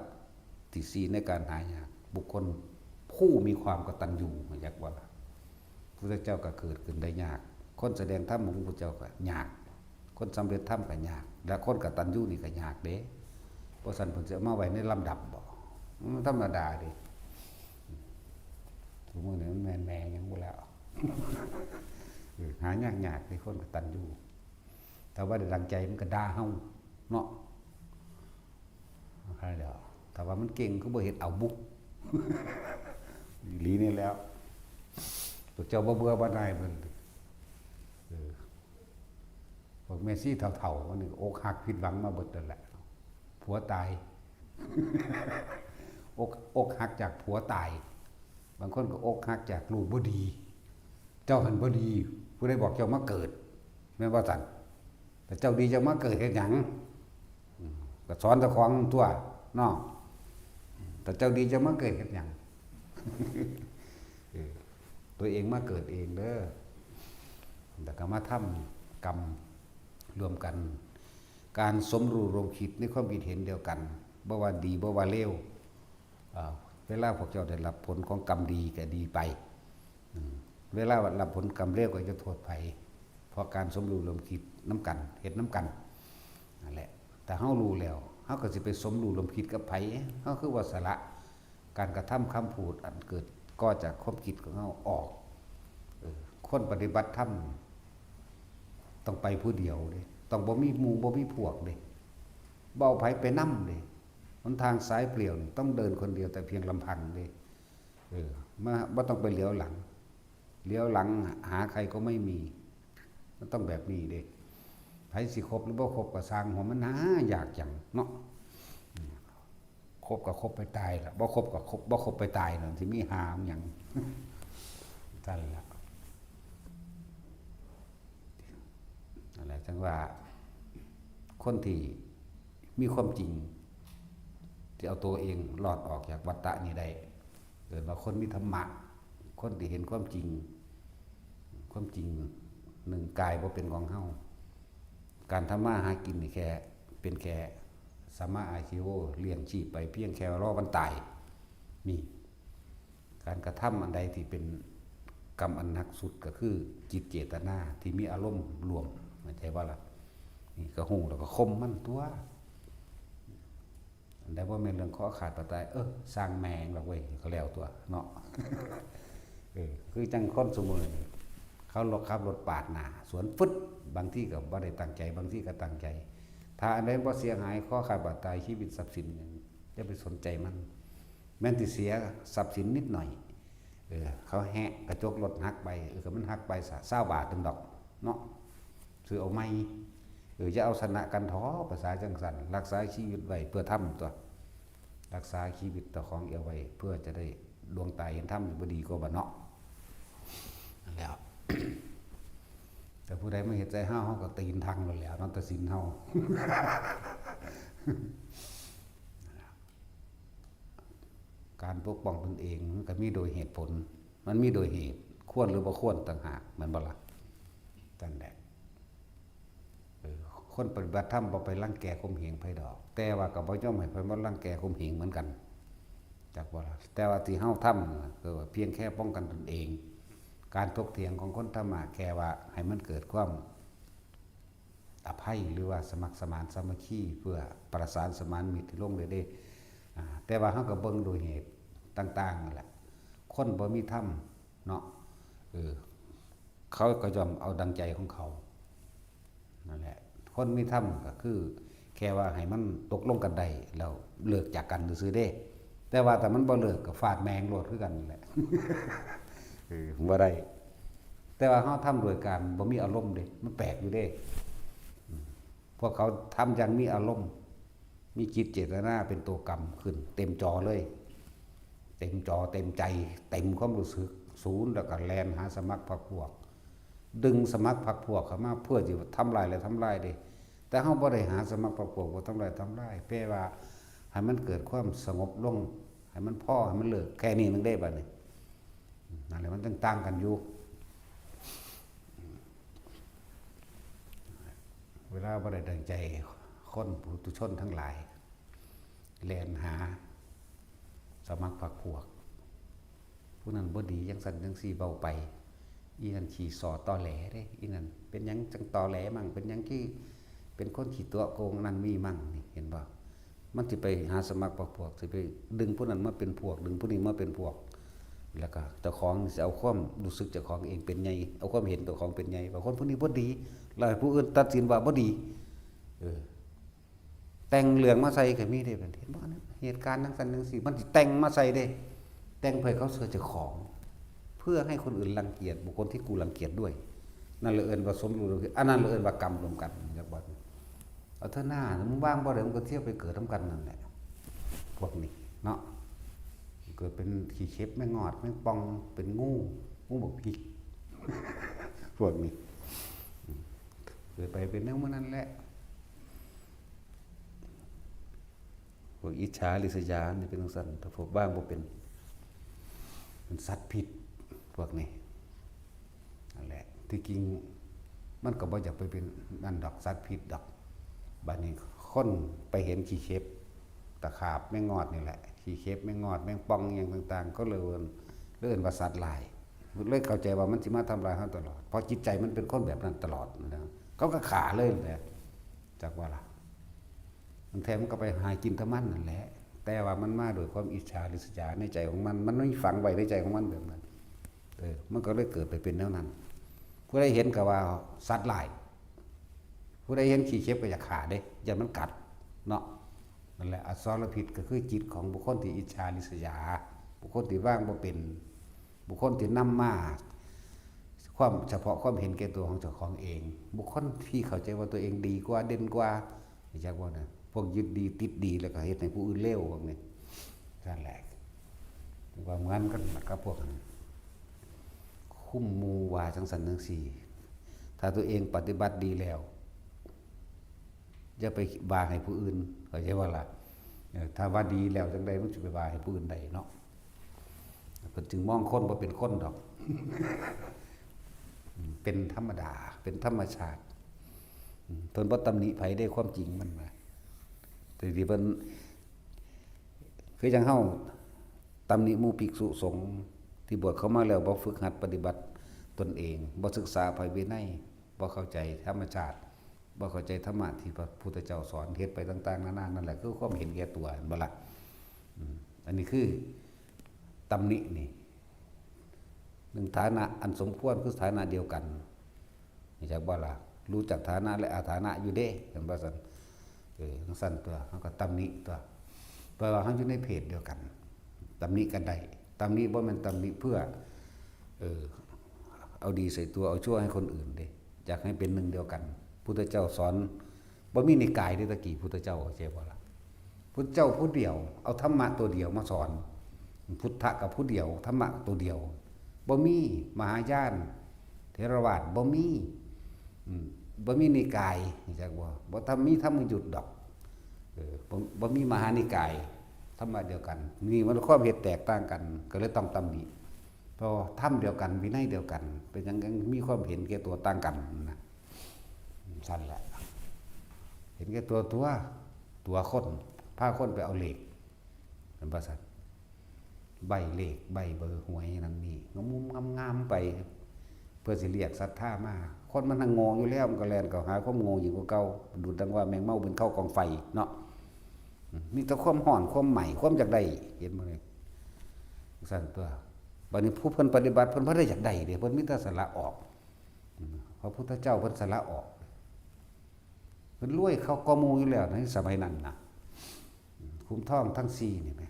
ที่สี่ในการหายาก บุคคลผู้มีความกตัญญู รู้จักบ่ล่ะ พุทธเจ้าก็เกิดขึ้นได้ยาก คนแสดงธรรมของพระพุทธเจ้าก็ยาก คนสำเร็จธรรมก็ยาก และคนกตัญญูนี่ก็ยากเด้ เพราะฉะนั้นเพิ่นสิเอามาไว้ในลำดับบ่ มันธรรมดาเด้ ทุกมื้อนี้มันแม่นแม่หยังบ่แล้ว เออ หายากยากในคนกตัญญู แต่ว่าได้ดังใจมันก็ด่าเฮาเนาะ นั่นแหละ แต่ว่ามันเก่งคือบ่เฮ็ดเอาบุ อีหลีนี่แหล้ว พวกเจ้าบ่เบื่อบ่หน่ายเพิ่น เออ พวกแม่ชีเฒ่าๆ มันนี่อกหักผิดหวังมาเบิดนั่นแหละ ผัวตาย อก อกหักจากผัวตาย บางคนก็อกหักจากลูกบ่ดี เจ้าหั้นบ่ดี ผู้ใดบอกเจ้ามาเกิด แม่นบ่ซั่น แต่เจ้าดีเจ้ามาเกิดเฮ็ดหยัง อืม ก็สอนเจ้าของตัวเนาะ แต่เจ้าดีเจ้ามาเกิดเฮ็ดหยัง เออ ตัวเองมาเกิดเองเด้อ แล้วก็มาทำกรรมร่วมกัน การสมรู้ร่วมคิดในความคิดเห็นเดียวกัน บ่ว่าดีบ่ว่าเลว อ่า เวลาพวกเจ้าได้รับผลของกรรมดีก็ดีไป อืม เวลารับผลกรรมเลวก็จะโทษไผ เพราะการสมรู้ร่วมคิดนำกัน เฮ็ดนำกัน นั่นแหละ แต่เฮารู้แล้ว เฮาก็สิไปสมรู้ร่วมคิดกับไผ เฮาคือว่าสละ การกระทำคำพูดอันเกิดก่อจากความคิดของเฮาออก เออ คนปฏิบัติธรรม ต้องไปผู้เดียวเด้ ต้องบ่มีหมู่บ่มีพวกเด้ บ่เอาไผไปนำเด้ หนทางสายเปลี่ยวนี่ต้องเดินคนเดียวแต่เพียงลำพังเด้ เออ มา บ่ต้องไปเหลียวหลัง เหลียวหลังหาใครก็ไม่มี มันต้องแบบนี้เด้ ไผสิคบหรือบ่คบก็ซ่างหัวมันนะ ยากจังเนาะ อืม คบก็คบไปตายล่ะ บ่คบก็คบ บ่คบไปตายนั่นสิมีหาหยัง ซั่นล่ะ นั่นแหละ จังว่า คนที่มีความจริง ที่เอาตัวเองรอดออกจากวัฏฏะนี้ได้ เกิดว่าคนมีธรรมะ คนที่เห็นความจริง ความจริงหนึ่งกายบ่เป็นของเฮา การทำมาหากินนี่แค่ เป็นแค่สัมมาอาชีโว เลี้ยงชีพไปเพียงแค่รอวันตาย นี่ การกระทำอันใดที่เป็นกรรมอันหนักสุดก็คือจิตเจตนาที่มีอารมณ์รวม เข้าใจบ่ล่ะ นี่ก็ฮู้แล้วก็ข่มมันตัว อันใดบ่แม่นเรื่องคอขาดบาดตาย เออ ซ่างแม่งดอกเว้ย ก็แล้วตัวเนาะ เออ คือจังคนซุมื้อนี้ เขาลดขับรถปาดหน้า สวนฟึด บางทีก็บ่ได้ตั้งใจ บางทีก็ตั้งใจ ถ้าอันใดบ่เสียหาย คอขาดบาดตาย ชีวิตทรัพย์สินหยัง อย่าไปสนใจมัน แม่นสิเสียทรัพย์สินนิดหน่อย เออ เขาแหะกระจกรถหักไป เออ ก็มันหักไปซะ ซาวบาทหนึ่งดอกเนาะ ซื้อเอาใหม่ เออ อย่าเอาชนะกันท้อ ภาษาจังซั่น รักษาชีวิตไว้เพื่อธรรมตัว รักษาชีวิตเจ้าของเอาไว้ เพื่อจะได้ดวงตาเห็นธรรม อยู่บ่ดีกว่าบ่เนาะ นั่นแหล้ว แต่ผู้ใดมาเฮ็ดใส่เฮา เฮาก็ตีนทังโลดแหล้วเนาะ ตัดสินเฮา การปกป้องตนเองมันก็มีโดยเหตุผล มันมีโดยเหตุ ควรหรือบ่ควรต่างหาก แม่นบ่ล่ะ นั่นแหละ เออ คนปฏิบัติธรรมบ่ไปรังแกข่มเหงไผดอก แต่ว่าก็บ่ยอมให้ไผมารังแกข่มเหงเหมือนกัน จักบ่ล่ะ แต่ว่าที่เฮาทำน่ะ คือว่าเพียงแค่ป้องกันตนเอง การถกเถียงของคนธรรมะแค่ว่าให้มันเกิดความอภัย หรือว่าสมัครสมานสามัคคี เพื่อประสานสมานมิตรให้ลงได้เด้ อ่า แต่ว่าเฮาก็เบิ่งโดยเหตุต่างๆนั่นแหละ คนบ่มีธรรมเนาะ เออ เขาก็ย่อมเอาดังใจของเขา นั่นแหละ คนมีธรรมก็คือ แค่ว่าให้มันตกลงกันได้ แล้วเลิกจากกันซื่อๆเด้ แต่ว่าถ้ามันบ่เลิกก็ฟาดแม่งโลดคือกันนั่นแหละ เออ บ่ได้ แต่ว่าเฮาทำโดยการบ่มีอารมณ์เด้ มันแปลกอยู่เด้ อืม พวกเขาทำอย่างมีอารมณ์ มีจิตเจตนาเป็นตัวกรรมขึ้น เต็มจอเลย เต็มจอ เต็มใจ เต็มความรู้สึก ศูนย์แล้วก็แล่นหาสมัครพรรคพวก ดึงสมัครพรรคพวกเข้ามาเพื่อสิทำลายและทำลายเด้ แต่เฮาบ่ได้หาสมัครพรรคพวก บ่ทำลายทำลาย แปลว่าให้มันเกิดความสงบลง ให้มันพอ ให้มันเลิก แค่นี้นึงเด้บัดนี้ นั่นแหละ มันต่างๆกันอยู่ เวลาบ่ได้ดังใจ คนปุถุชนทั้งหลาย แล่นหาสมัครพรรคพวก ผู้นั้นบ่ดีจังซั่นจังซี่ เว้าไป อีนั่นขี้ซ้อตอแหลเด้ อีนั่นเป็นหยังจังตอแหลมั่ง เป็นหยังคือเป็นคนขี้ตั๋วโกงนั่นมีมั่ง นี่เห็นบ่ มันสิไปหาสมัครพรรคพวก สิไปดึงผู้นั้นมาเป็นพวก ดึงผู้นี้มาเป็นพวก แล้วก็เจ้าของสิเอาความรู้สึกเจ้าของเองเป็นใหญ่ เอาความเห็นเจ้าของเป็นใหญ่ ว่าคนผู้นี้บ่ดี แล้วให้ผู้อื่นตัดสินว่าบ่ดี เออ แต่งเรื่องมาใส่ก็มีเด้ เห็นบ่ อันนั้นเหตุการณ์จั่งซั้นจั่งซี้ มันสิแต่งมาใส่เด้ แต่งเพื่อเขาเชื่อเจ้าของ เพื่อให้คนอื่นรังเกียจบุคคลที่กูรังเกียจด้วย นั่นเลยเอิ้นว่าสมรู้ร่วมคิด อันนั้นเลยเอิ้นว่ากรรมร่วมกัน จักบ่ เอาเถอะหน้า มึงว่างบ่ได้ มึงก็เที่ยวไปเกิดนำกันนั่นแหละ พวกนี้เนาะ เกิดเป็นขี้เข็บแมงงอด แมงป่อง เป็นงู งูบักพริก พวกนี้ เกิดไปเป็นแนวหมู่นั้นแหละ พวกอิจฉาริษยานี่เป็นจั่งซั้น ถ้าพวกว่างบ่เป็น เป็นสัตว์พิษ พวกนี้ นั่นแหละ ที่จริงมันก็บ่อยากไปเป็นนั่นดอก สัตว์พิษดอก บัดนี้คนไปเห็นขี้เข็บ ตะขาบ แมงงอดนี่แหละ ขี้เข็บ แมงงอด แมงป่อง อิหยังต่างๆ ก็เลยเอิ้น เลยเอิ้นว่าสัตว์ร้าย เลยเข้าใจว่ามันสิมาทำลายเราตลอด เพราะจิตใจมันเป็นคนแบบนั้นตลอดนะ เขาก็ฆ่าเลยแหละ จักว่าล่ะ บางเทื่อมันก็ไปหากินแต่มันนั่นแหละ แต่ว่ามันมาโดยความอิจฉาริษยาในใจของมัน มันมีฝังไว้ในใจของมันแบบนั้น เออ มันก็เลยเกิดไปเป็นแนวนั้น ผู้ใดเห็นก็ว่าสัตว์ร้าย ผู้ใดเห็นขี้เข็บก็อยากฆ่าเด้ ย้านมันกัด เนาะ นั่นแหละ อสรพิษก็คือจิตของบุคคลที่อิจฉาริษยา บุคคลที่ว่างบ่เป็น บุคคลที่นำมา ความเฉพาะความเห็นแก่ตัวของเจ้าของเอง บุคคลที่เข้าใจว่าตัวเองดีกว่า เด่นกว่า จักว่านะ พวกยึดดีติดดีแล้วก็เฮ็ดให้ผู้อื่นเลว พวกนี้ นั่นแหละ ว่าเหมือนกันล่ะกับพวกนั้น คุมหมู่ว่าจั่งซั้นจั่งซี้ ถ้าตัวเองปฏิบัติดีแล้ว อย่าไปว่าให้ผู้อื่น เข้าใจบ่ล่ะ เออ ถ้าว่าดีแล้วจั่งใด มันสิไปว่าให้ผู้อื่นได้เนาะ เพิ่นจึงมองคนบ่เป็นคนดอก เป็นธรรมดา เป็นธรรมชาติ เพิ่นบ่ตำหนิไผเด้ ความจริงมันนะ แต่ที่เพิ่น คือจั่งเฮาตำหนิหมู่ภิกษุสงฆ์ที่บวชเข้ามาแล้วบ่ฝึกหัดปฏิบัติตนเอง บ่ศึกษาพระวินัย บ่เข้าใจธรรมชาติ บ่เข้าใจธรรมะที่พระพุทธเจ้าสอน เฮ็ดไปต่างๆ นานา นั่นแหละคือความเห็นแก่ตัว เห็นบ่ล่ะ อืม อันนี้คือตำหนินี่ หนึ่งฐานะอันสมควรคือฐานะเดียวกัน รู้จักบ่ล่ะ รู้จักฐานะและอฐานะอยู่เด้ เห็นบ่ซั่น เออ จั่งซั้นตัว เฮาก็ตำหนิตัว แปลว่าเฮาอยู่ในเพจเดียวกัน ตำหนิกันได้ ตำหนิบ่แม่นตำหนิเพื่อ เออ เอาดีใส่ตัว เอาชั่วให้คนอื่นเด้ อยากให้เป็นหนึ่งเดียวกัน พุทธเจ้าสอน บ่มีนิกายเด้ ตะกี้พุทธเจ้า เข้าใจบ่ล่ะ พุทธเจ้าผู้เดียว เอาธรรมะตัวเดียวมาสอน พุทธะกับผู้เดียว ธรรมะตัวเดียว บ่มีมหายาน เถรวาท บ่มี อืม บ่มีนิกาย รู้จักบ่ บ่ธรรม มีธรรมยุตดอก เออ บ่ บ่มีมหานิกาย ธรรมะเดียวกัน นี่มันความเห็นแตกต่างกัน ก็เลยต้องตำหนิ เพราะธรรมเดียวกัน วินัยเดียวกัน เป็นหยังยังมีความเห็นแก่ตัวต่างกันนะ ซั่นแหละ เห็นแก่ตัวตัว ตัวคน พาคนไปเอาเลข เห็นบ่ซั่น ใบ้เลข ใบ้เบอร์หวยนั่นนี่ งามๆ งามๆ ไป เพื่อสิเรียกศรัทธามา คนมันทั้งโง่อยู่แล้ว มันก็แล่นเข้าหาความโง่ยิ่งกว่าเก่า ดุจดังว่าแมงเม่าบินเข้ากองไฟเนาะ อืม มีแต่ความร้อน ความไหม้ ความอยากได้ เห็นบ่นี่ ซั่นตัว บัดนี้ผู้เพิ่นปฏิบัติ เพิ่นบ่ได้อยากได้เด้ เพิ่นมีแต่สละออก อืม พระพุทธเจ้าเพิ่นสละออก เพิ่นรวยคักกว่าหมู่อยู่แล้วในสมัยนั้นนะ อืม ขุมทองทั้งสี่นี่แหม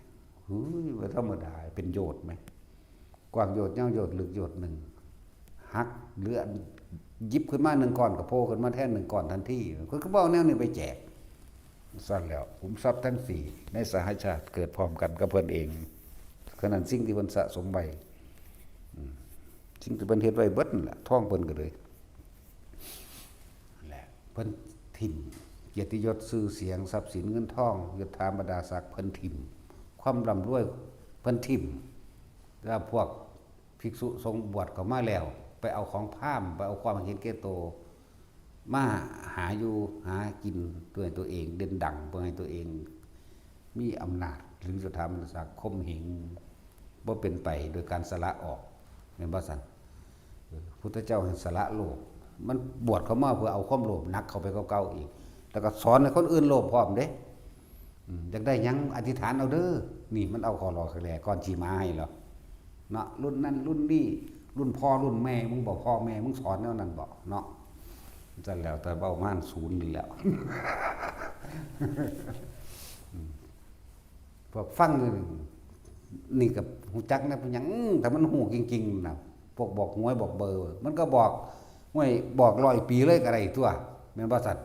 เฮ้ย บ่ธรรมดา เป็นโยชน์แหม กว้างโยชน์ ยาวโยชน์ ลึกโยชน์หนึ่ง หัก เหลือ หยิบขึ้นมาหนึ่งก้อนก็โผล่ขึ้นมาแทนหนึ่งก้อนทันที เพิ่นก็บ่เอาแนวนี้ไปแจก ซั่นแล้ว ขุมทรัพย์ทั้งสี่ในสหชาติเกิดพร้อมกันกับเพิ่นเอง ขนาดสิ่งที่เพิ่นสะสมไว้ อืม สิ่งที่เพิ่นเฮ็ดไว้เบิดนั่นแหละ ทองเพิ่นก็เลย แหละ เพิ่นถิ่มเกียรติยศ ชื่อเสียง ทรัพย์สินเงินทอง ยศถาบรรดาศักดิ์ เพิ่นถิ่ม ความร่ำรวย เพิ่นถิ่ม แล้วพวกภิกษุสงฆ์บวชเข้ามาแล้ว ไปเอาของพราหมณ์ ไปเอาความเห็นแก่ตัว มาหาอยู่หากินด้วยตัวเอง เด่นดัง เพื่อให้ตัวเองมีอำนาจ หรือยศถาบรรดาศักดิ์ ข่มเหง บ่เป็นไปโดยการสละออก แม่นบ่ซั่น เออ พุทธเจ้าให้สละโลภ มันบวชเข้ามาเพื่อเอาความโลภหนักเข้าไปกว่าเก่าอีก แล้วก็สอนให้คนอื่นโลภพร้อมเด้ อืม อยากได้หยังอธิษฐานเอาเด้อ นี่มันเอาข้อหลอกแหล่ก้อนขี้หมาให้แล้ว เนาะ รุ่นนั้นรุ่นนี้ รุ่นพ่อรุ่นแม่มึงบ่ พ่อแม่มึงสอนแนวนั้นบ่เนาะ จั่งแล้วแต่เว้ามาศูนย์นี่แหล้ว พวกฟังอยู่นี่ นี่ก็ฮู้จักนะ เป็นหยัง แต่มันฮู้จริงๆนะ พวกบอกหวยบอกเบอร์ มันก็บอก ห้วย บอกร้อยปีเลยก็ได้ตั๊ว แม่นบ่ซั่น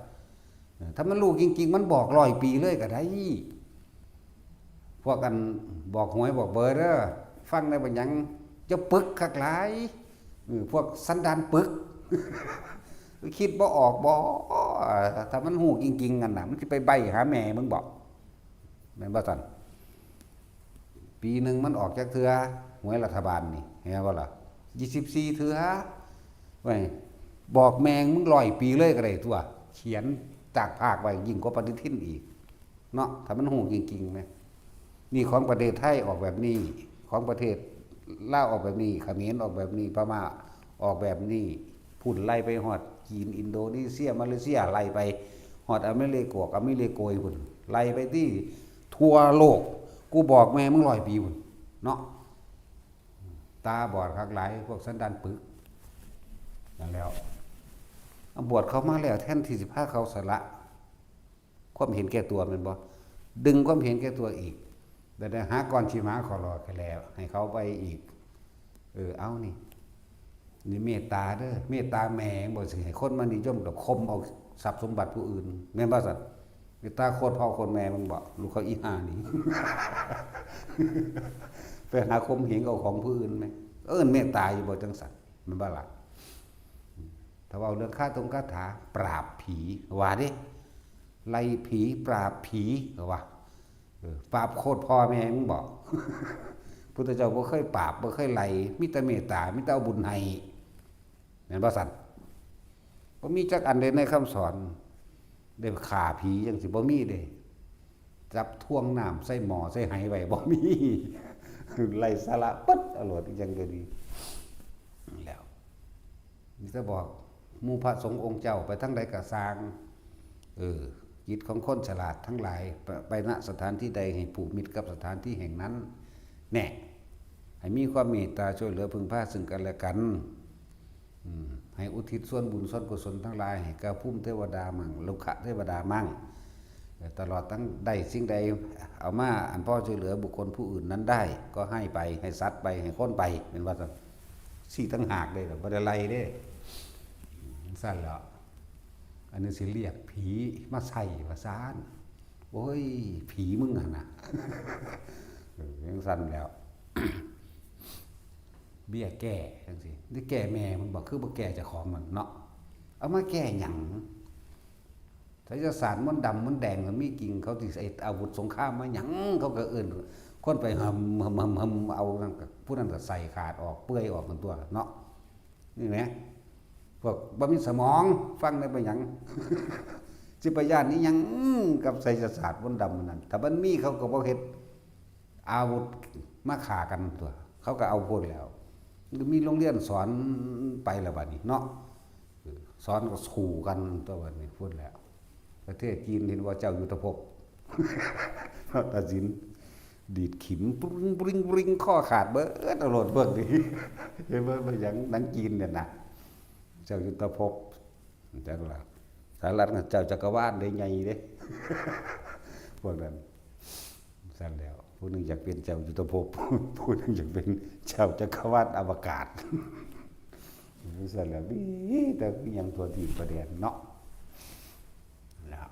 เออ ถ้ามันรู้จริงๆ มันบอกร้อยปีเลยก็ได้ พวกอันบอกหวยบอกเบอร์เด้อ ฟังได้บ่หยัง จะปึกคักหลาย เออ พวกสันดานปึก คิดบ่ออกบ่ ถ้ามันฮู้จริงๆ นั่นน่ะ มันสิไปใบ้หาแม่มึงบ่ แม่นบ่ซั่น ปีหนึ่งมันออกจักเทื่อ หวยรัฐบาลนี่ เห็นบ่ล่ะ ยี่สิบสี่เทื่อ เว้ย บอกแม่งมึงร้อยปีเลยก็ได้ตั๊ว เขียนตากผากไว้ยิ่งกว่าปฏิทินอีก เนาะ ถ้ามันฮู้จริงๆ นะ นี่ของประเทศไทยออกแบบนี้ ของประเทศลาวออกแบบนี้ เขมรออกแบบนี้ พม่าออกแบบนี้ พุ้นไล่ไปฮอดจีน อินโดนีเซีย มาเลเซีย ไล่ไปฮอดอเมริกา อเมริกาพุ้น ไล่ไปที่ทั่วโลก กูบอกแม่มึงร้อยปีพุ้น เนาะ ตาบอดคักหลาย พวกสันดานปึก นั่นแหล้ว บวชเข้ามาแล้ว แทนที่สิพาเขาสละ ความเห็นแก่ตัวแม่นบ่ ดึงความเห็นแก่ตัวอีก แต่ได้หาก้อนขี้หมาขอหลอกกันแล้ว ให้เขาไปอีก เออ เอานี่ นี่เมตตาเด้อ เมตตาแม่งบ่สิให้คนมานิยมกับคมเอาทรัพย์สมบัติผู้อื่น แม่นบ่ซั่น เมตตาโคตรพ่อโคตรแม่มึงบ่ ลูกเขาอีห่านี่ ไปหาข่มเหงเอาของผู้อื่นไหม เอิ้นเมตตาอยู่บ่จั่งซั่น แม่นบ่ล่ะ ถ้าเว้าเรื่องคาถงคาถา ปราบผี ว่าเด้ ไล่ผี ปราบผี ก็ว่า เออ ปราบโคตรพ่อแม่มึงบ่ พุทธเจ้าบ่เคยปราบ บ่เคยไล่ มีแต่เมตตา มีแต่เอาบุญให้ แม่นบ่ซั่น บ่มีจักอันใดในคำสอน ได้ฆ่าผีจั่งซี้บ่มีเด้ จับถ่วงน้ำใส่หม้อใส่ไหไว้บ่มี ไร้สาระปึ๊ด เอาโลด อีหยังก็ดี แล้ว มีแต่บอกหมู่พระสงฆ์องค์เจ้าไปทางใดก็ซ่าง เออ จิตของคนฉลาดทั้งหลาย ไป ไป ณ สถานที่ใดให้ผูกมิตรกับสถานที่แห่งนั้น แน่ ให้มีความเมตตาช่วยเหลือพึ่งพาซึ่งกันและกัน อืม ให้อุทิศส่วนบุญส่วนกุศลทั้งหลายให้แก่ภูมิเทวดามั่ง รุกขเทวดามั่ง เอ่อ ตลอดทั้งได้สิ่งใดเอามาอันพอช่วยเหลือบุคคลผู้อื่นนั้นได้ ก็ให้ไป ให้สัตว์ไป ให้คนไป แม่นว่าซั่น สี่ต่างหากเด้ บ่ได้ไล่เด้ ซั่นแหล้ว อันนี้สิเรียกผีมาใส่ว่าซั่น โอ้ย ผีมึงหั่นน่ะ เออ จั่งซั่นแหล้ว เบี้ยแก้จั่งซี้ นี่แก้แม่มันบ่ คือบ่แก้เจ้าของมันเนาะ เอามาแก้หยัง ไสยศาสตร์มนต์ดำมนต์แดงมันมีจริง เขาสิใช้อาวุธสงครามมาหยัง เขาก็เอิ้นคนไปหำ หำ หำ หำ เอานั่นก็ ผู้นั้นก็ใส่ขาดออก เปื่อยออกนั่นตั๊วเนาะ นี่แหม พวกบ่มีสมอง ฟังได้ไปหยัง สิไปย้านอีหยังกับไสยศาสตร์มนต์ดำนั่น ถ้ามันมีเขาก็บ่เฮ็ดอาวุธมาฆ่ากันตั๊ว เขาก็เอาพุ้นแล้ว มีโรงเรียนสอนไปแล้วบัดนี้เนาะ สอนก็สู้กันตั๊วบัดนี้พุ้นแล้ว ประเทศจีนเห็นว่าเจ้ายุทธภพ ตัดสิน ดีดขิม ปริง ปริง ปริง ข้อขาดเบิด เอาโลดเบิ่งดิ เห็นบ่ เป็นหยังหนังจีนเนี่ยนะ เจ้ายุทธภพ จักล่ะ สหรัฐน่ะเจ้าจักรวาลเด้ ใหญ่เด้ พวกนั้น ซั่นแล้ว ผู้หนึ่งอยากเป็นเจ้ายุทธภพ ผู้หนึ่งอยากเป็นเจ้าจักรวาลอวกาศ ซั่นแล้ว มีแต่อิหยังทั่วทีปทั่วแดนเนาะ แล้ว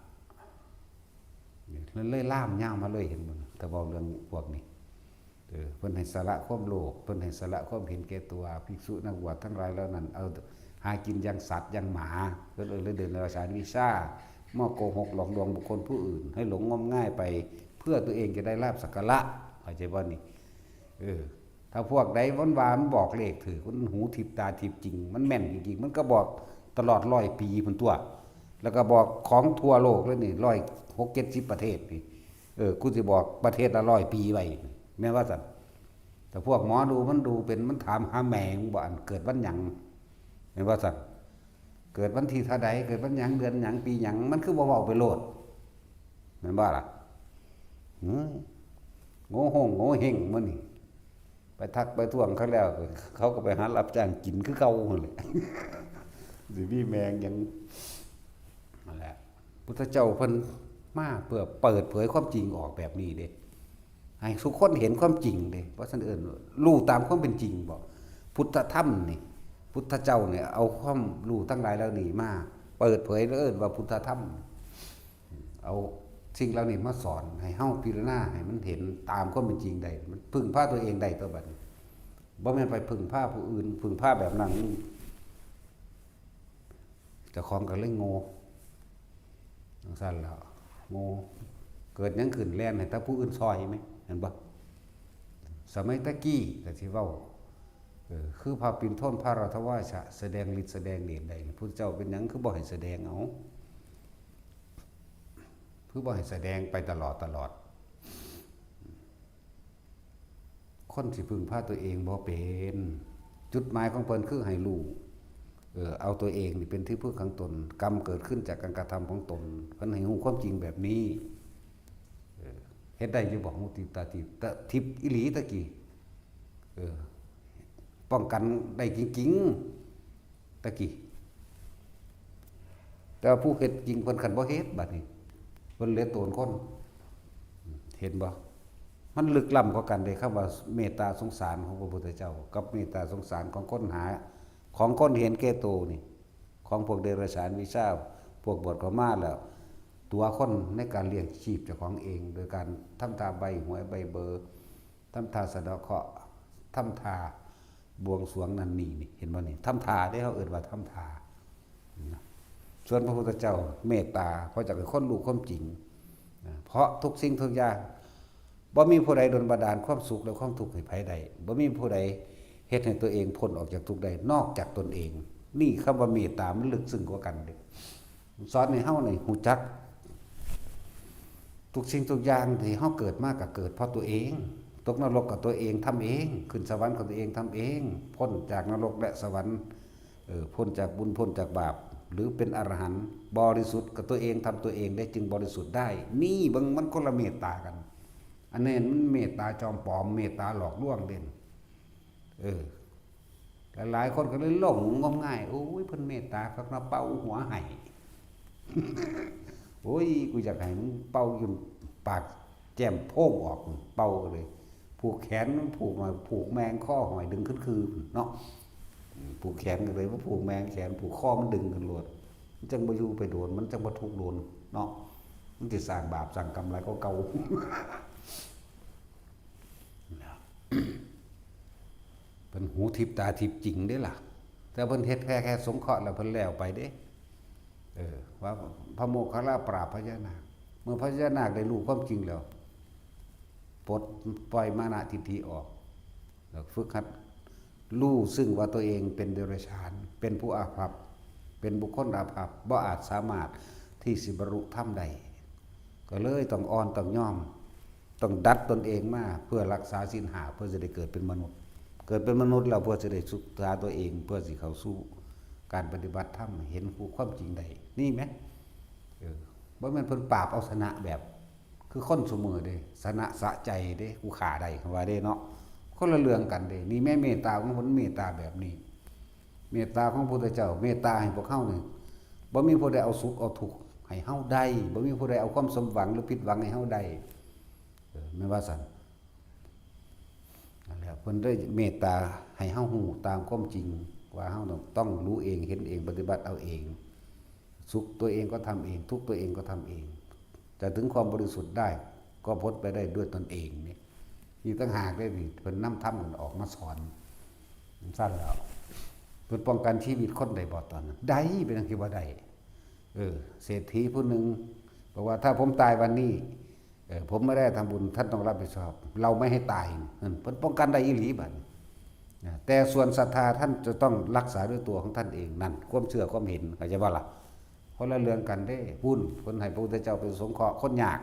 นี่เลยลามยาวมาเลย เห็นบ่ แต่เว้าเรื่องพวกนี้ เออ เพิ่นให้สละความโลภ เพิ่นให้สละความเห็นแก่ตัว ภิกษุนักบวชทั้งหลายเหล่านั้น เอา หากินอย่างสัตว์อย่างหมา เพิ่นเอิ้นเรื่องเดินในราชาวิชา มาโกหกหลอกลวงบุคคลผู้อื่น ให้หลงงมงายไป เพื่อตัวเองจะได้ลาภสักการะ เข้าใจบ่นี่ เออ ถ้าพวกใดมันว่ามันบอกเลขถืก มันหูทิพย์ตาทิพย์จริง มันแม่นจริงๆ มันก็บอกตลอดร้อยปีพุ้นตั๊ว แล้วก็บอกของทั่วโลกเลยนี่ ร้อยหกเจ็ดสิบประเทศนี่ เออ กูสิบอกประเทศละร้อยปีไว้ แม่นว่าซั่น แต่พวกหมอดูมันดูเป็น มันถามหาแม่มึงบ่ อันเกิดวันหยัง แม่นว่าซั่น เกิดวันที่เท่าใด เกิดวันหยัง เดือนหยัง ปีหยัง มันคือบ่เว้าไปโลด แม่นบ่ล่ะ เฮ้ย โง่โฮงโง่เฮงมื้อนี้ ไปทักไปท้วงเขาแล้ว เขาก็ไปหารับจ้างกินคือเก่าหั่นแหละ สิมีแม่งหยัง นั่นแหละ พุทธเจ้าเพิ่นมาเพื่อเปิดเผยความจริงออกแบบนี้เด้ ให้ทุกคนเห็นความจริงเด้ เพราะฉะนั้นเอิ้นรู้ตามความเป็นจริงบ่ พุทธธรรมนี่ พุทธเจ้าเนี่ยเอาความรู้ทั้งหลายเหล่านี้มาเปิดเผย แล้วเอิ้นว่าพุทธธรรม เอาสิ่งเหล่านี้มาสอนให้เฮาพิจารณาให้มันเห็นตามความเป็นจริงได้ มันพึ่งพาตัวเองได้ตัวบัดนี้ บ่แม่นไปพึ่งพาผู้อื่น พึ่งพาแบบนั้น เจ้าของก็เลยโง่ จั่งซั้นแหล้ว โง่ เกิดหยังขึ้นแล่นให้แต่ผู้อื่นซ่อยแหม เห็นบ่ สมัยตะกี้ก็สิเว้า เออ คือพระปิณฑนพระรัตวาสะ แสดงฤทธิ์แสดงเดชได้ พุทธเจ้าเป็นหยังคือบ่ให้แสดง เอา คือบ่ให้แสดงไปตลอดตลอด คนสิพึ่งพาตัวเองบ่เป็น จุดหมายของเพิ่นคือให้รู้ เออ เอาตัวเองนี่เป็นที่พึ่งของตน กรรมเกิดขึ้นจากการกระทำของตน เพิ่นให้รู้ความจริงแบบนี้ เออ เฮ็ดได้อยู่บ่ ฮู้ทิพย์ตาทิพย์ ตาทิพย์อีหลีตะกี้ เออ ป้องกันได้จริงๆ ตะกี้ แต่ว่าผู้เฮ็ดจริงเพิ่นคันบ่เฮ็ดบัดนี้ เพิ่นเหลือโตนคน เห็นบ่ มันลึกล้ำกว่ากันเด้ คำว่าเมตตาสงสารของพระพุทธเจ้า กับเมตตาสงสารของคนหา ของคนเห็นแก่โตนี่ ของพวกเดรัจฉานวิชา พวกบวชเข้ามาแล้ว ตั๋วคนในการเลี้ยงชีพเจ้าของเอง โดยการทำท่าใบ้หวยใบ้เบอร์ ทำท่าสะเดาะเคราะห์ ทำท่าบวงสรวงนั่นนี่นี่ เห็นบ่นี่ ทำท่าเด้ เฮาเอิ้นว่าทำท่านะ ส่วนพระพุทธเจ้าเมตตา เพราะอยากให้คนรู้ความจริงนะ เพราะทุกสิ่งทุกอย่าง บ่มีผู้ใดดลบันดาลความสุขและความทุกข์ให้ไผได้ บ่มีผู้ใดเฮ็ดให้ตัวเองพ้นออกจากทุกข์ได้ นอกจากตนเอง นี่คำว่าเมตตามันลึกซึ้งกว่ากันเด้ สอนให้เฮานี่รู้จัก ทุกสิ่งทุกอย่างที่เฮาเกิดมาก็เกิดเพราะตัวเอง ตกนรกก็ตัวเองทำเอง ขึ้นสวรรค์ก็ตัวเองทำเอง พ้นจากนรกและสวรรค์ เออ พ้นจากบุญพ้นจากบาป หรือเป็นอรหันต์บริสุทธิ์ก็ตัวเองทำตัวเองได้จึงบริสุทธิ์ได้ นี่เบิ่งมันคนละเมตตากัน อันนี้มันเมตตาจอมปลอม เมตตาหลอกลวงเด่น เออ หลายๆคนก็เลยหลงงมงาย โอ้ย เพิ่นเมตตาคักเนาะ เป่าหัวให้ โอ้ย กูอยากให้มึงเป่าจนปากแจ่มโพร่งออก เป่าเลย ผูกแขนมันผูกหน่อย ผูกแมงข้อหอยดึงขึ้นคืนเนาะ ผูกแขนก็เลยว่าผูกแมงแขน ผูกข้อมันดึงขึ้นโลด มันจั่งบ่อยู่ไปโดน มันจั่งบ่ทุกข์โดนเนาะ มันสิสร้างบาปสร้างกรรมหลายกว่าเก่า เพิ่นหูทิพย์ตาทิพย์จริงเด้ล่ะ แต่เพิ่นเฮ็ดแค่ แค่สงเคราะห์แล้วเพิ่นแล้วไปเด้ เออ ว่าพระโมคคัลลาปราบพญานาค เมื่อพญานาคได้รู้ความจริงแล้ว ปลดปล่อยมานะทิฏฐิออก แล้วฝึกหัดรู้ซึ่งว่าตัวเองเป็นเดรัจฉาน เป็นผู้อาภัพ เป็นบุคคลอาภัพ บ่อาจสามารถที่สิบรรลุธรรมได้ ก็เลยต้องอ่อนต้องยอม ต้องดัดตนเองมาเพื่อรักษาศีลห้า เพื่อจะได้เกิดเป็นมนุษย์ เกิดเป็นมนุษย์แล้วเพื่อจะได้ศึกษาตัวเอง เพื่อสิเข้าสู่การปฏิบัติธรรม เห็นความจริงได้ นี่ไหม เออ บ่แม่นเพิ่นปราบเอาชนะแบบ คือคนซุมื้อเด้ ชนะสะใจเด้ กูฆ่าได้ เขาว่าเด้เนาะ คนละเรื่องกันเด้ นี่แม่เมตตาของเพิ่น เมตตาแบบนี้ เมตตาของพระพุทธเจ้า เมตตาให้พวกเฮานี่ บ่มีผู้ใดเอาสุขเอาทุกข์ให้เฮาได้ บ่มีผู้ใดเอาความสมหวังหรือผิดหวังให้เฮาได้ เออ แม่นว่าซั่น นั่นแหละ เพิ่นได้เมตตาให้เฮาฮู้ตามความจริง ว่าเฮาต้องรู้เอง เห็นเอง ปฏิบัติเอาเอง สุขตัวเองก็ทำเอง ทุกข์ตัวเองก็ทำเอง จะถึงความบริสุทธิ์ได้ ก็พ้นไปได้ด้วยตนเองเนี่ย นี่ต่างหากเลยนี่ เพิ่นนำธรรมกันออกมาสอน มันสั้นแล้ว เพิ่นป้องกันชีวิตคนได้บ่ตอนนั้น ได้ เป็นหยังคือบ่ได้ เออ เศรษฐีผู้หนึ่งบอกว่า "ถ้าผมตายวันนี้ เออ ผมไม่ได้ทำบุญ ท่านต้องรับผิดชอบ เราไม่ให้ตาย" นั่น เพิ่นป้องกันได้อีหลีบัดนี้ นะ แต่ส่วนศรัทธาท่านจะต้องรักษาด้วยตัวของท่านเอง นั่น ความเชื่อความเห็น เข้าใจบ่ล่ะ คนละเรื่องกันเด้ พุ้น เพิ่นให้พระพุทธเจ้าไปสงเคราะห์คนยาก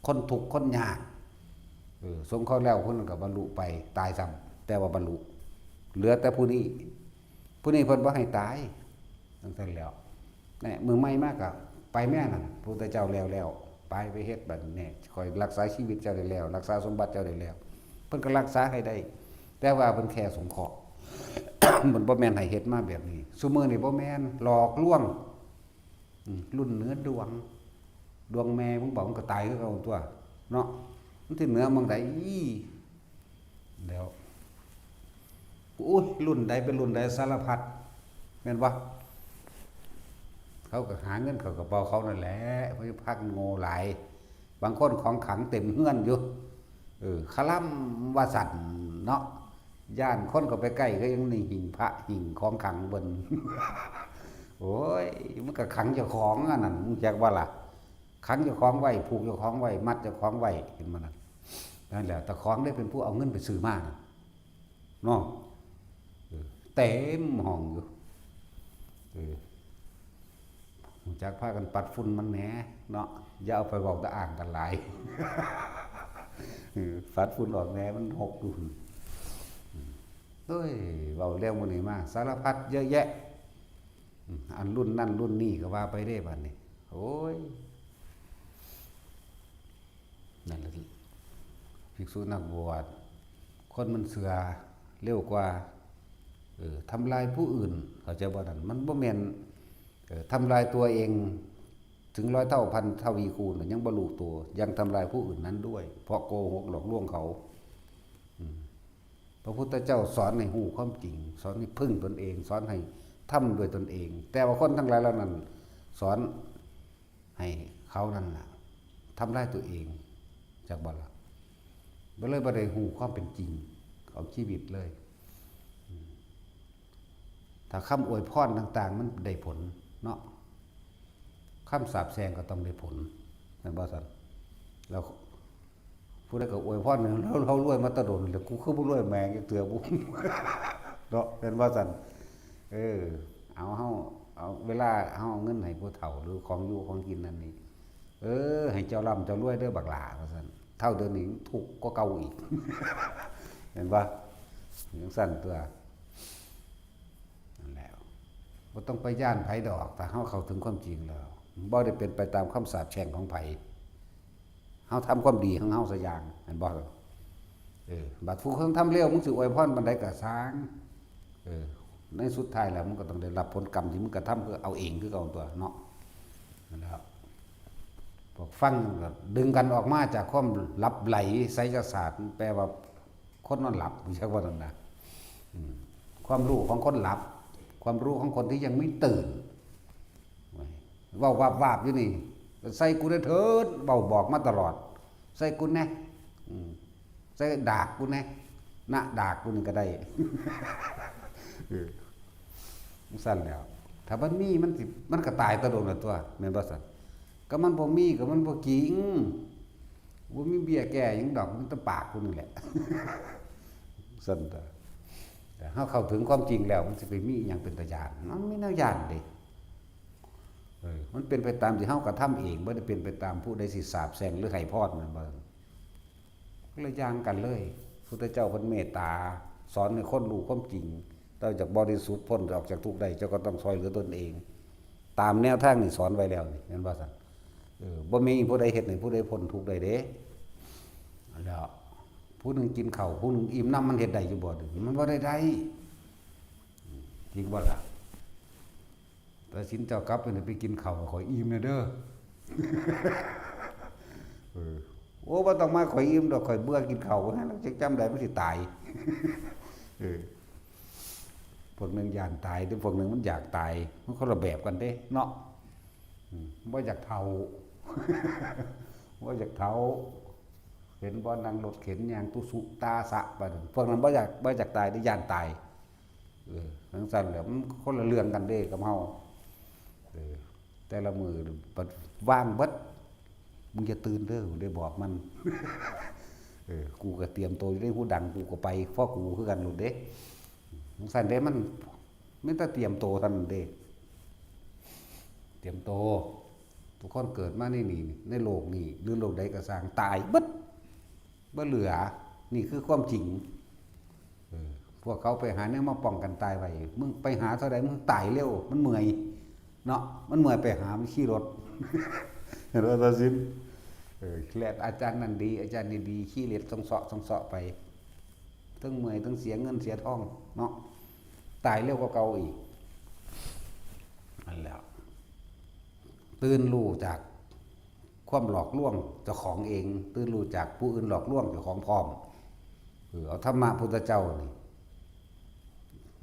คนทุกข์คนยาก เออ สงเคราะห์แล้วคนนั้นก็บรรลุไป ตายซ้ำ แต่ว่าบรรลุ เหลือแต่ผู้นี้ ผู้นี้เพิ่นบ่ให้ตาย จั่งซั้นแล้ว แหน่ มื้อใหม่มาก็ไปแม่นั่น พระพุทธเจ้าแล้วแล้ว ไป ไปเฮ็ดบัดนี้ แหน่ ข้อยรักษาชีวิตเจ้าได้แล้ว รักษาสมบัติเจ้าได้แล้ว เพิ่นก็รักษาให้ได้ แต่ว่าเพิ่นแค่สงเคราะห์ มันบ่แม่นให้เฮ็ดมาแบบนี้ ซุมื้อนี้บ่แม่น หลอกลวง อืม รุ่นเหนือดวง ดวงแม่มึงบอกมึงก็ตายคือเก่าตัว เนาะ มันสิเหนือหม่องใด แล้ว อุ้ย รุ่นใดเป็นรุ่นใดสารพัด แม่นบ่ เขาก็หาเงินเข้ากระเป๋าเขานั่นแหละ เพิ่นพากันโง่หลาย บางคนของขลังเต็มเฮือนอยู่ เออ คาร่ำว่าซั่นเนาะ ย้านคนเข้าไปใกล้ก็ยังได้หิ้งพระหิ้งของขลังเพิ่น โอ้ย มันก็ขังเจ้าของอันนั้น มึงจักบ่ล่ะ ขังเจ้าของไว้ ผูกเจ้าของไว้ มัดเจ้าของไว้ เห็นบ่นั่น นั่นแหละ เจ้าของได้เป็นผู้เอาเงินไปซื้อมาน่ะ เนาะ เออ เต็มห้องอยู่ เออ รู้จักพากันปัดฝุ่นมันแหน่เนาะ อย่าเอาไปเว้าตะอ้างกันหลาย เออ ปัดฝุ่นออกแหน่ มันหกอยู่ อืม โอ้ย เว้าแล้วมื้อนี้มา สารพัดเยอะแยะ อืม อันรุ่นนั่นรุ่นนี้ก็ว่าไปเด้บัดนี้ โอ้ย นั่นแหละ ภิกษุนักบวช คนมันเชื่อเร็วกว่า เออ ทำลายผู้อื่น เข้าใจบ่นั่น มันบ่แม่น เออ ทำลายตัวเอง ถึงร้อยเท่าพันทวีคูณน่ะ ยังบ่รู้ตัว ยังทำลายผู้อื่นนั้นด้วย เพราะโกหกหลอกลวงเขา อืม พระพุทธเจ้าสอนให้รู้ความจริง สอนให้พึ่งตนเอง สอนให้ทำด้วยตนเอง แต่ว่าคนทั้งหลายเหล่านั้น สอนให้เขานั่นน่ะ ทำลายตัวเอง จักบ่ล่ะ บ่เลยบ่ได้รู้ความเป็นจริงของชีวิตเลย อืม ถ้าคำอวยพรต่างๆ มันได้ผลเนาะ คำสาปแช่งก็ต้องได้ผล แม่นบ่ซั่น แล้วผู้ใดก็อวยพรให้เรา เรารวยมาแตะโดน แล้วกูคือบ่รวยแม่งจักเทื่อ กู เนาะ แม่นบ่ซั่น เออ เอา เฮา เอาเวลาเฮาเอาเงินให้ผู้เฒ่า หรือของอยู่ของกินนั่นนี่ เออ ให้เจ้าร่ำเจ้ารวยเด้อบักหล้า ว่าซั่น เฒ่าเดี๋ยวนี้ทุกข์กว่าเก่าอีก เห็นบ่ จั่งซั่นตั๊ว นั่นแหละ บ่ต้องไปย้านไผดอก ถ้าเฮาเข้าถึงความจริงแล้ว บ่ได้เป็นไปตามคำสาปแช่งของไผ เฮาทำความดีของเฮาซะอย่าง แม่นบ่ เออ บัดผู้คนทำเลว มึงสิอวยพรปานใดก็ซ่าง เออ ในสุดท้ายแล้ว มึงก็ต้องได้รับผลกรรมที่มึงกระทำ คือเอาเองคือเก่าตั๊วเนาะ นั่นแหละ พวกฟังก็ดึงกันออกมาจากความหลับไหลไสยศาสตร์ แปลว่าคนนอนหลับ รู้จักบ่นั่นนะ อืม ความรู้ของคนหลับ ความรู้ของคนที่ยังไม่ตื่น เว้าวับวาบอยู่นี่ ใส่กูได้เถิด เว้าบอกมาตลอด ใส่กูแน่ อืม ใส่ดากกูแน่ ณ ดากกูนี่ก็ได้ เออ จั่งซั่นแหล้ว ถ้ามันมี มันสิ มันก็ตายแตะโดนแล้วตั๊ว แม่นบ่ซั่น ก็มันบ่มี ก็มันบ่จริง บ่มีเบี้ยแก้หยังดอก มีแต่ปากกูนี่แหละ ซั่นตั๊ว แต่เฮาเข้าถึงความจริงแล้ว มันสิไปมีอิหยังเป็นตาย้าน มันมีแนวย้านเด้ เออ มันเป็นไปตามที่เฮากระทำเอง บ่ได้เป็นไปตามผู้ใดสิสาปแช่งหรือให้พร แม่นบ่ คนละอย่างกันเลย พุทธเจ้าเพิ่นเมตตา สอนให้คนรู้ความจริง เจ้าอยากบริสุทธิ์พ้นออกจากทุกข์ได้ เจ้าก็ต้องซ่อยเหลือตนเอง ตามแนวทางนี่สอนไว้แล้วนี่ แม่นบ่ซั่น เออ บ่มีผู้ใดเฮ็ดให้ผู้ใดพ้นทุกข์ได้เด้ แล้ว ผู้หนึ่งกินข้าว ผู้หนึ่งอิ่มนำ มันเฮ็ดได้อยู่บ่ มันบ่ได้ได้ จริงบ่ล่ะ แต่สินเจ้ากลับไปเนี่ย ไปกินข้าวให้ข้อยอิ่มแหน่เด้อ เออ โอ้ บ่ต้องมาข้อยอิ่มดอก ข้อยเบื่อกินข้าว ว่าซั่น จักจำได้มันสิตาย เออ พวกหนึ่งย้านตาย แต่พวกหนึ่งมันอยากตาย มันคนละแบบกันเด้เนาะ อืม บ่อยากเฒ่า บ่อยากเฒ่า เห็นบ่ นั่งรถเข็นย่างตุสุตาสะไปนั่น พวกนั้นบ่อยาก บ่อยากตายเด้ ย้านตาย เออ จั่งซั่นแหละ มันคนละเรื่องกันเด้กับเฮา เออ แต่ละมื้อบัดว่างเบิด มึงอย่าตื่นเด้อ ได้บอกมัน เออ กูก็เตรียมตัวอยู่ในหูดัง กูก็ไป พอกูคือกันโลดเด้ จั่งซั่นเด้ มัน มีแต่เตรียมตัวเท่านั้นเด้ เตรียมตัว ทุกคนเกิดมาในนี่ ในโลกนี้ หรือโลกใดก็ซ่าง ตายเบิด บ่เหลือ นี่คือความจริง เออ พวกเขาไปหาแนวมาป้องกันตายไว้ มึงไปหาเท่าใด มึงตายเร็ว มันเมื่อย เนาะ มันเมื่อยไปหา มันขี่รถ เห็นบ่ ตาสิน เออ แล่นอาจารย์นั่นดี อาจารย์นี่ดี ขี่รถส่องเซาะ ส่องเซาะไป ทั้งเมื่อยทั้งเสียเงินเสียทองเนาะ ตายเร็วกว่าเก่าอีก นั่นแหละ ตื่นรู้จากความหลอกลวงเจ้าของเอง ตื่นรู้จากผู้อื่นหลอกลวงเจ้าของพร้อม เออ เอาธรรมะพุทธเจ้านี่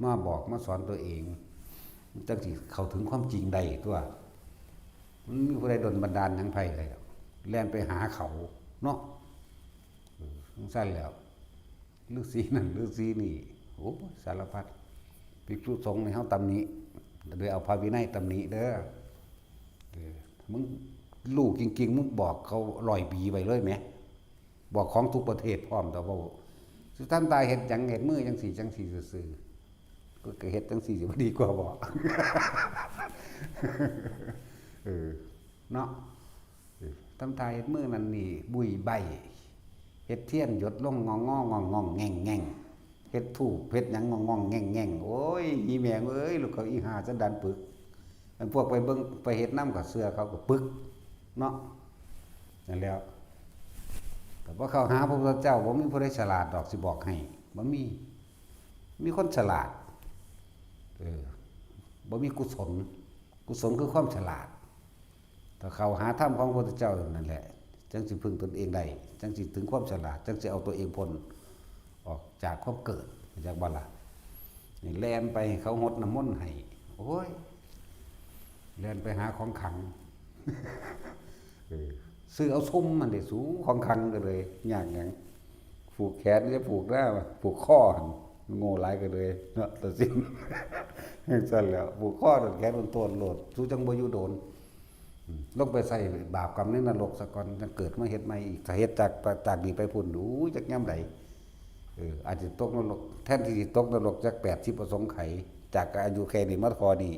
มาบอกมาสอนตัวเอง จังสิเข้าถึงความจริงได้ตัว มันมีผู้ใดดลบันดาลหยังไผได้ดอก แล่นไปหาเขาเนาะ เออ จังซั่นแล้ว ฤๅษีนั่นฤๅษีนี่ โอ้ย สารพัด ภิกษุสงฆ์นี่เฮาตำหนิ โดยเอาพระวินัยตำหนิเด้อ เออ มึงรู้จริงๆ มึงบอกเขาร้อยปีไว้เลยแหม บอกของทุกประเทศพร้อม แต่ว่าสิทำตาเฮ็ดหยัง เฮ็ดมือจังซี่จังซี่ซื่อๆ ก็ ก็เฮ็ดจังซี่สิบ่ดีกว่าบ่ เออ เนาะ เออ ทำตาเฮ็ดมือนั่นนี่ บุยใบ เฮ็ดเทียนหยดลงงองๆ งองๆ แง่งๆ เฮ็ดธูป เฮ็ดหยังงองๆ แง่งๆ โอ้ย อีแม่งเอ้ย ลูกเขาอีห่าสันดานปึก อันพวกไปเบิ่งไปเฮ็ดนำก็เชื่อเขาก็ปึก เนาะ นั่นแหล้ว แต่พอเข้าหาพระพุทธเจ้า บ่มีผู้ใดฉลาดดอก สิบอกให้ บ่มี มีคนฉลาด เออ บ่มีกุศล กุศลคือความฉลาด ถ้าเข้าหาธรรมของพระพุทธเจ้านั่นแหละ จังสิพึ่งตนเองได้ จังสิถึงความฉลาด จังสิเอาตัวเองพ้นออกจากความเกิด จักบ่ล่ะ นี่แล่นไปเขาหดน้ำมนต์ให้ โอ้ย แล่นไปหาของขลัง เออ ซื้อเอาซุมมันเด้สู ของขลังก็เลย ยากหยัง ผูกแขนจะผูกหน้า ผูกคอหั่น โง่หลายก็เลยเนาะ ตัดสิน จังซั่นแหล้ว ผูกคอตัดแขนโตนๆ โลด สูจังบ่อยู่โดน อืม ลงไปใส่บาปกรรมในนรกซะก่อน จังเกิดมาเฮ็ดใหม่อีก ถ้าเฮ็ดจาก จากนี้ไปพุ้น อู้ จักยามใด เออ อาจสิตกนรก แทนที่สิตกนรกจักแปดสิบอสงไขย จากอายุแค่นี้มาเท่านี้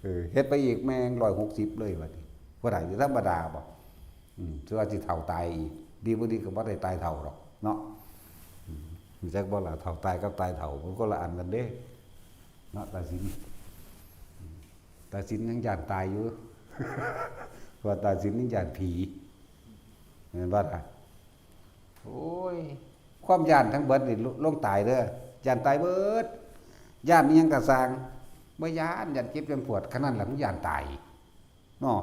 เออ เฮ็ดไปอีกแม่งร้อยหกสิบเลยบัดนี้ ผู้ใดสิธรรมดาบ่ อืม สิว่าสิเฒ่าตายอีก ดีบ่ดีก็บ่ได้ตายเฒ่าดอกเนาะ อืม รู้จักบ่ล่ะ เฒ่าตายกับตายเฒ่า มันคนละอันกันเด้ เนาะ ตาสิน อืม ตาสินยังย้านตายอยู่ เพราะว่าตาสินยังย้านผี แม่นบ่ล่ะ โอ้ย ความย้านทั้งเบิดนี่ล- ลงตายเด้อ ย้านตายเบิด ย้านอิหยังก็ซ่าง บ่ย้าน ย้านเจ็บย้านปวด ขนาดนั้นล่ะ มันย้านตาย เนาะ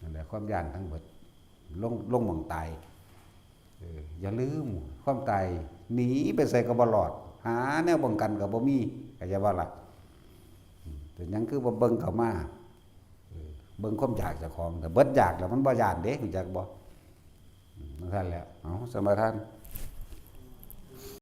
นั่นแหละ ความย้านทั้งเบิด ลง- ลงหม่องตาย เออ อย่าลืม ความตาย หนีไปไสก็บ่รอด หาแนวป้องกันก็บ่มี เข้าใจบ่ล่ะ อืม เป็นหยังคือบ่เบิ่งเข้ามา เออ เบิ่งความอยากเจ้าของ ถ้าเบิดอยากแล้วมันบ่ย้านเด้ รู้จักบ่ อืม นั่นแหละ เอา สมาทาน